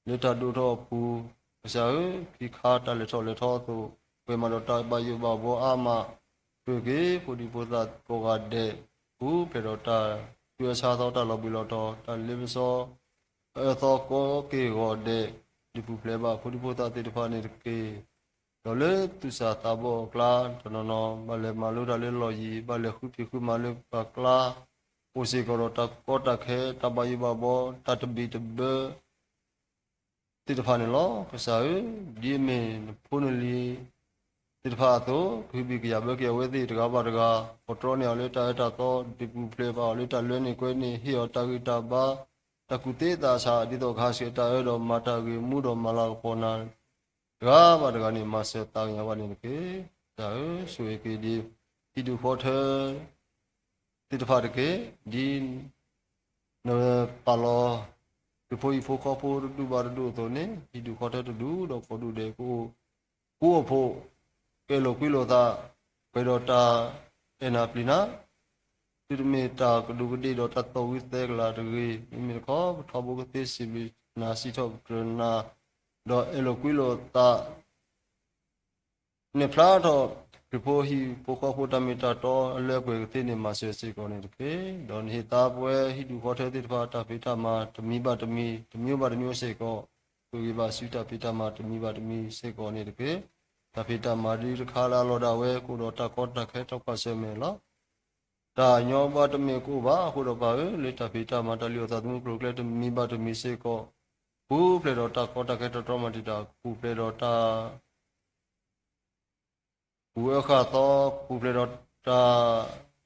လၢတၢ်ဒိၣ်ထီၣ်အပူၤ ကစၢ်ဧၢ, ခံခါတၢ်လဲၤထီၣ်လဲၤထီအသိး ပှဲၤမးဒီးတၢ်ဘၣ်ယိၣ်ဘၣ်ဘှီအါမး, ဆိၣ်ဂ့ၤက့ၤ ဖိဒံဖိသၣ်ကိးဂၤဒဲး, ပူၤဖျဲးဒီးတၢ်သူၣ်အၢဆါသီတၢ်လီၤဘှံးလီၤတီၤ တၢ်လ့ပစီ အၢသီကိးက့ၢ်ဂီၤဒဲး, ဒုးပူၤဖျဲးဘၣ်ဖိဒံဖိသၣ်သ့ၣ်တဖၣ်န့ၣ်တက့ၢ်. ဒီးလၢသူၣ်စၢ်သးဘီၣ်အကျါ တနီၤနီၤ ဘၣ်လဲၤမၤလိတၢ်လၢလီၢ်ယံၤ, ဘၣ်လဲၤဃုဖံးဃုမၤလၢပှၤကျါ, အိၣ်စ့ၢ်ကီးဒီးတၢ်ကီတၢ်ခဲ တၢ်ဘၣ်ယိၣ်ဘၣ်ဘီ တၢ်တဘံၣ်တဘၢ သ့ၣ်တဖၣ်န့ၣ်လီၤ. ကစၢ်ဧၢ, ဒ်အမ့ၢ်နဖိနလံၤသ့ၣ်တဖၣ်အသိး, ကဟုဘံၣ်ကယာ်ဘၢက့ၤအဝဲသ့ၣ်တဂၤဘၣ်တဂၤ, ကိးတြီန့ၢ်အီၤလၢတၢ်အၢတၢ်သီ, ဒုးပူၤဖျဲးဘၣ်အီၤလၢတၢ်လၢန့ၢ်ကွဲန့ၢ်, ဟ့ၣ်အီၤတၢ်ဂံၢ်တၢ်ဘါ, တၢ်ကူၣ်သ့သးဆး, ဒ်သိးကဟးဆှဲးတၢ်အၢဒီးမၤတၢ်ဂ့ၤမူဒီးမၤလၤကပီၤနၤ တဂၤဘၣ်တဂၤန့ၣ် မၤစၢၤသးကညီၤဘၣ်န့ၣ်တက့ၢ်. ကစၢ်ဧၢ, ဆိၣ်ဂ့ၤက့ၤဒ်ဟံၣ်ဒူၣ်ဃီထၢသ့ၣ်တဖၣ်တက့ၢ်. ဒ်နပာ်လီၤ နဖိဟံၣ်ဖိဃီဖိတဒူၣ်ဘၣ်တဒူၣ်အသိးန့ၣ်, ဟံၣ်ဒူၣ်ဃီထၢတဒူၣ်ဒီးကိးဒူၣ်ဒဲးကအိၣ်, ကိးအိၣ်ဖှိၣ်, ကဲလိာ်ကွံလိာ်သး, ပှဲၤဒီးတၢ်အဲၣ်နၤပျံၤနၤ, သုတမ့ၢ်တၢ်ကဒူးကဒ့ၣ်ဒီးတၢ်သီၣ်ဝံသဲကလၤတဂ့ၤ. မ့မ့ၢ်တခီ ပထီဘိကသ့စံးဘျုးနၤ စံးထီၣ်ပတြၢၤနၤ, ဒီးအဲၣ်လိာ်ကွံလိာ်သး နဲၣ်ဖျါထီၣ် ခရံာ်ဖိဟံၣ်ဖိဃီဖိတၢ်မ့ၢ်တၢ်တီအလၢအပှဲၤကသ့န့ၣ် မၤစၢၤစ့ၢ်ကီးန့ၣ်တက့ၢ်. ဒီးနဟ့ၣ်သါပဝဲဟံၣ်ဒူၣ်ဃီထၢသ့ၣ်တဖၣ် တၢ်ဖံးတၢ်မၤတမံၤဘၣ်တမံၤ တမံၤဘၣ်တမံၤစ့ၢ်ကီး, ဆိၣ်ဂ့ၤဘၣ်ဆူတၢ်ဖံးတၢ်မၤတမံၤဘၣ်တမံၤစ့ၢ်ကီးန့ၣ်တက့ၢ်. တၢ်ဖံးတၢ်မၤဒ်တခါလၢအလီၤဒၣ်ဝဲ ကအိၣ်ဒီးတၢ်ကီတၢ်ခဲတၢ်ကွၢ်ဆၢၣ်မဲာ်လီၤ. တၢ်ညီဘၣ်တမ့ၢ်ကအိၣ်ဘၣ်အဃိဒီးပၢ်ဧၢ, လၢတၢ်ဖံးတၢ်မၤတၢ်လုၢ်အီၣ်သးသမူကျိၤကျဲတမံၤဘၣ်တမံၤစ့ၢ်ကီး, ပူၤဖျဲးဒီးတၢ်ကီတၢ်ခဲတၢ်တြီမၤတံာ်တာ်, ပူၤဖျဲးဒီးတၢ် ပူၤအၢဃာ်သီ, ပူၤဖျဲးဒီးတၢ်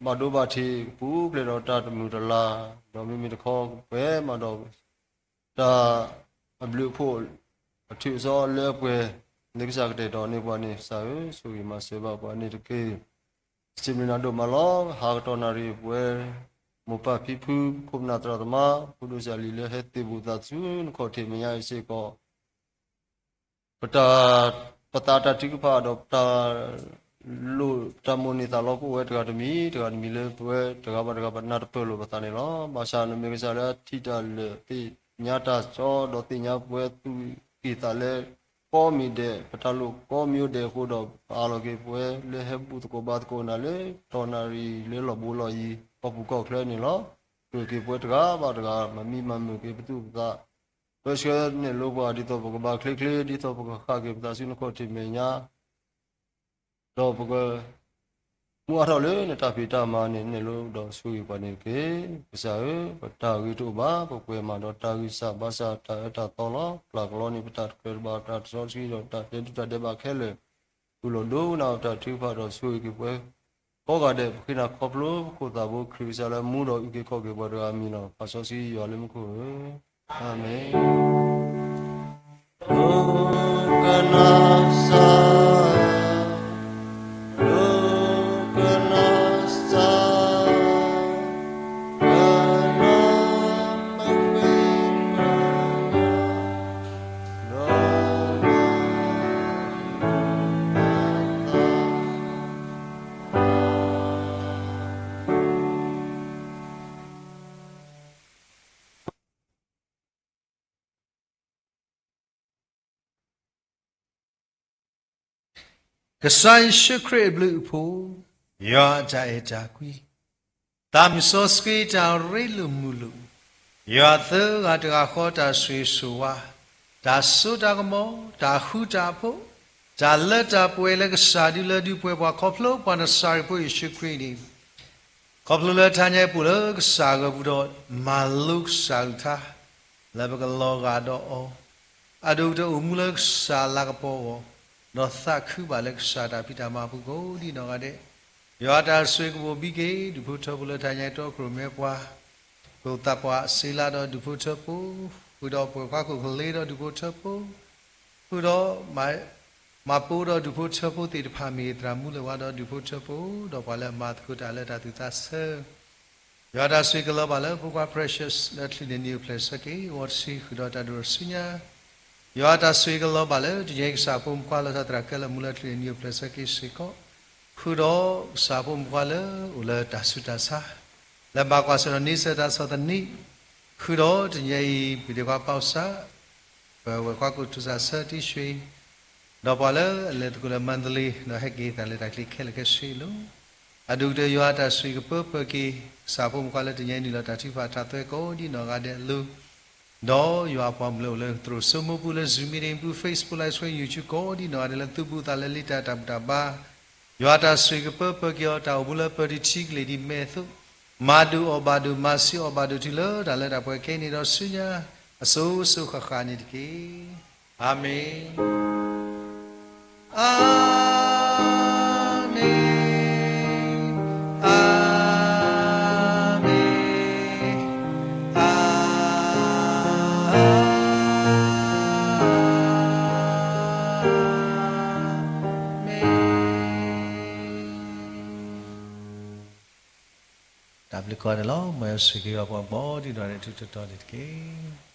ဘၣ်ဒိဘၣ်ထံး, ပူၤဖျဲးဒီးတၢ်တမုာ်တလၤ, ဒီးမ့မ့ၢ်တခီ ပှဲၤမးဒီး တၢ်အဘျုးအဖှိၣ် အထုးအစီလၢအပှဲၤ လၢကစၢ်ကတဲာ်ကတီၤန့ၢ်ပှၤန့ၣ် ကစၢ်ဧၢ, ဆိၣ်ဂ့ၤမၤစၢၤဘၣ်ပှၤန့ၣ်တက့ၢ်. စံးဘျုးနၤဒိၣ်မးလီၤ. ဟါကတီၢ်နၣ်ရံၣ်ပဝဲ မိၢ်ပၢ်ဖံဖု ခိၣ်ပနၢ်သရၣ်သမါ ဖိဒိၣ်စၢ်လံၤလၢဟဲသ့ၣ်ဘူၣ်သးဆူနခီၣ်ထံးမဲာ်ညါအံၤစ့ၢ်ကီး ပတၢ် ပသးတၢ်ထုကဖၣ်ဒီးပတၢ်လိၣ် ပတၢ်မိၣ်န့ၢ်သးလီကအိၣ်ဝဲတဂၤတမံၤ တဂၤတမံၤလၢပဝဲတဂၤဘၣ်တဂၤ ပနၢ်တပၢၢ်လိာ်ပသးန့ၣ်လီၤ. ဘၣ်ဆၣ်နမ့ၢ်ကစၢ်လၢအထံၣ်တၢ်လၢာ် သ့ၣ်ညါတၢ်စီ ဒီးသ့ၣ်ညါပဝဲသူၣ်ကံၢ်သးလဲ ကိးမံၤဒဲး ပတၢ်လိၣ်ကိးမံၤဒဲးအဃိဒီး ပအးလီၤက့ၤပဝဲလၢဟဲဘူၣ်သကိးဘါသကိးနၤလၢ တီၢ်နၣ်ရံၣ်လၢလီၢ်ဘူးလီၢ်ယံၤ ကီၢ်ပူၤကီၢ်ချၢန့ၣ်လီၤ. ဆိၣ်ဂ့ၤက့ၤပဝဲတဂၤဘၣ်တဂၤ မၤမံမၤမုာ်က့ၤပသူၣ်ပသး ပဆှၢနဲၣ်လိပှၤဒ်သိးပကဘါချ့ချ့ ဒ်သိးပကဃၣ်က့ၤပသးဆူနခီၣ်ထံးမဲာ်ညါ ဒီးပက မူအါထီၣ်လၢနတၢ်ဖံးတၢ်မၤန့ၣ် နဲၣ်လိဒီးဆိၣ်ဂ့ၤပှၤန့ၣ်တက့ၢ်. ကစၢ်ဧၢ, ပတၢ်ဂ့ၤတအိၣ်ဘၣ်, ပပှဲၤမးဒီးတၢ်ဂံၢ်စၢ်ဘါစၢ်တၢ်အၢတၢ်သီလီၤ. ပျၢ်ကလီန့ၣ် ပတၢ်တကြၢးတဘၣ် ပတၢ်တစီဆှံဒီးတၢ်တဲဒုၣ်တၢ်ဒဲးဘးခဲလၢာ် ဃုာ်လီၤဒိကနၣ်ပတၢ်ထုကဖၣ်ဒီးဆိၣ်ဂ့ၤက့ၤပှၤ ကိးဂၤဒဲး ပဃ့နၤခီဖျိပခိၣ်သးဘိခရံာ်ကစၢ်လၢအမူဒီးအုၣ်က့ၤခီၣ်က့ၤပှၤတဂၤအမံၤလီၤ. ပၢ်စီဆှံယွၤလၢမူခိၣ်ဧၢ, အၤမ့ၣ်. ကစၢ်ယ့ၣ်ၡူးခရံာ်အဘျုးအဖှိၣ်, ယွၤအတၢ်အဲၣ်တၢ်ကွံ, သးမုၢ်စီဆှံတၢ်ရ့လိာ်မုာ်လိာ်, ယွၤသၢဂၤတဂၤဃီတၢ်ဆိၣ်ဂ့ၤဆိၣ်ဝါ, တၢ်စိတၢ်ကမီၤ, တၢ်ဃူတၢ်ဖိး, တၢ်လၢတၢ်ပှဲၤလၢကစၢ်ဒုလၢဒုပှဲၤပှၤခီဖျိပှၤနစၤရ့းဖိယ့ၣ်ၡူးခရံာ်န့ၣ် ခီဖျိလၢတဟါညါအံၤပအိၣ်လၢကစၢ်အဂီၢ်ပူၤဒီး မၤလိကစၢ်အကလုၢ်ကထါ လၢပကလီၤဂာ်ဒီးအီၤ, အဒိၣ်ကတၢၢ်အိၣ်မူလၢကစၢ်လၤကပီၤအဂီၢ်, ဒီးသးခုဘၣ်လၢကစၢ်တၢ်ဖံးတၢ်မၤအပူၤကိးဒံးနီၢ်ဂၤဒဲး, ယွၤတၢ်ဆိၣ်ဂ့ၤကဘိးဘံက့ၤ ဒူၣ်ဖိထၢဖိလၢတဟါညါအံၤတီခိၣ်ရိၣ်မဲပှၤ ခိၣ်သးပှၢ်စ့လးဒီးဒူၣ်ဖိထၢဖိ, ဃုာ်ဒီးပှၤကွၢ်ခိၣ်ကလ့ဒီးဒူၣ်ဖိထၢဖိ, ဃုာ်ဒီး မၤပိာ်ဒီးဒူၣ်ဖိထၢဖိသ့ၣ်တဖၣ် မ့ၢ်သရၣ်မူလၢၤဝဲဒီးဒူၣ်ဖိထၢဖိ, ဒီးပှၤလၢအမၤသကိးတၢ်လၢတၢ်သူၣ်သးဆၢ, ယွၤတၢ်ဆိၣ်ဂ့ၤကလီၤဘၣ်လၢဖိခွါ Precious လၢချုးန့ၣ်နံၤအိၣ်ဖျဲၣ်ဆၢက့ၤ ဝီတဆံဃုာ်ဒီးတၢ်ဒိၣ်ထီၣ်ဆူညါ, ယွၤတၢ်ဆိၣ်ဂ့ၤကလီၤဘၣ်လၢတယဲၢ်ကစၢ်ဖိမုၣ်ဖိခွါလၢထီၣ်သရၣ်ကဲလၢမူလၢချုးန့ၣ်နံၤအိၣ်ဖျဲၣ်ဆၢက့ၤစ့ၢ်ကီး, ဃုာ်ဒီးကစၢ်ဖိမုၣ်ဖိခွါလၢအိၣ်လၢတၢ်ဆူးတၢ်ဆါ လၢဘၣ်ကွၢ်ဆၢၣ်ဒီးန့ဆၢၣ်တၢ်ဆီၣ်သနံး, ဃုာ်ဒီးတနံၤအံၤ ပဒ့ခွါပီစၢ်, ပဝဲၢ်ကွၢ်ကိၣ်ထူစၢ်ဆၢတံၢ်ဆှ့, ဒီးပှၤလၢအလဲၤသကိးလၢ Mandalay ဒီးဟဲက့ၤသးလၢတၢ်ချံခဲလၢာ်ခဲဆ့အလိၤ, အဒိၣ်ကတၢၢ်ယွၤအတၢ်ဆိၣ်ဂ့ၤကပၢပၢက့ၤ ကစၢ်ဖိမုၣ်ဖိခွါလၢတနံၤအံၤနုာ်လီၤတၢ်ထုကဖၣ်ထးသွဲကိးဒံးနီၢ်ဂၤဒဲးအလိၤ, ဒီးယွၤအပှၤမုၣ်လၢအိၣ်လၢသရိာ်စိမိပူၤလၢ Zoom meeting ပူၤ Facebook Live Stream YouTube ကိးဒံနီၢ်ဂၤဒဲးလၢသုဘူးသးလၢလံာ်တၢ်တၢ်ဘူၣ်တၢ်ဘါ, ယွၤတၢ်ဆိၣ်ဂ့ၤကပၢပၢၤက့ၤအီၤ တၢ်အိၣ်မူလၢပၢၤတထံကလ့ၢ်ဒ်မဲာ်အသိး, မၤဒိၣ်အီၣ်ဘၣ်ဒိၣ် မၤဆူၣ်အီၣ်ဘၣ်ဒိၣ်တုၤလၢတၢ်လၢတၢ်ပှဲၤခဲအံၤန့ၣ်ဒီးဆူညါ အစိၤစိၤဃၣ်ဃၣ်န့ၣ်တက့ၢ်. အၤမ့ၣ်, အၤမ့ၣ်, အၤမ့ၣ်, အၤမ့ၣ်. တၢ်ဘျုးကိးဂၤဒဲးလီၤ. မ်ယွၤဆိၣ်ဂ့ၤပှၤကိးဒံနီၢ်ဂၤဒဲးထူးထူးတီၤတီၤန့ၣ်တက့ၢ်.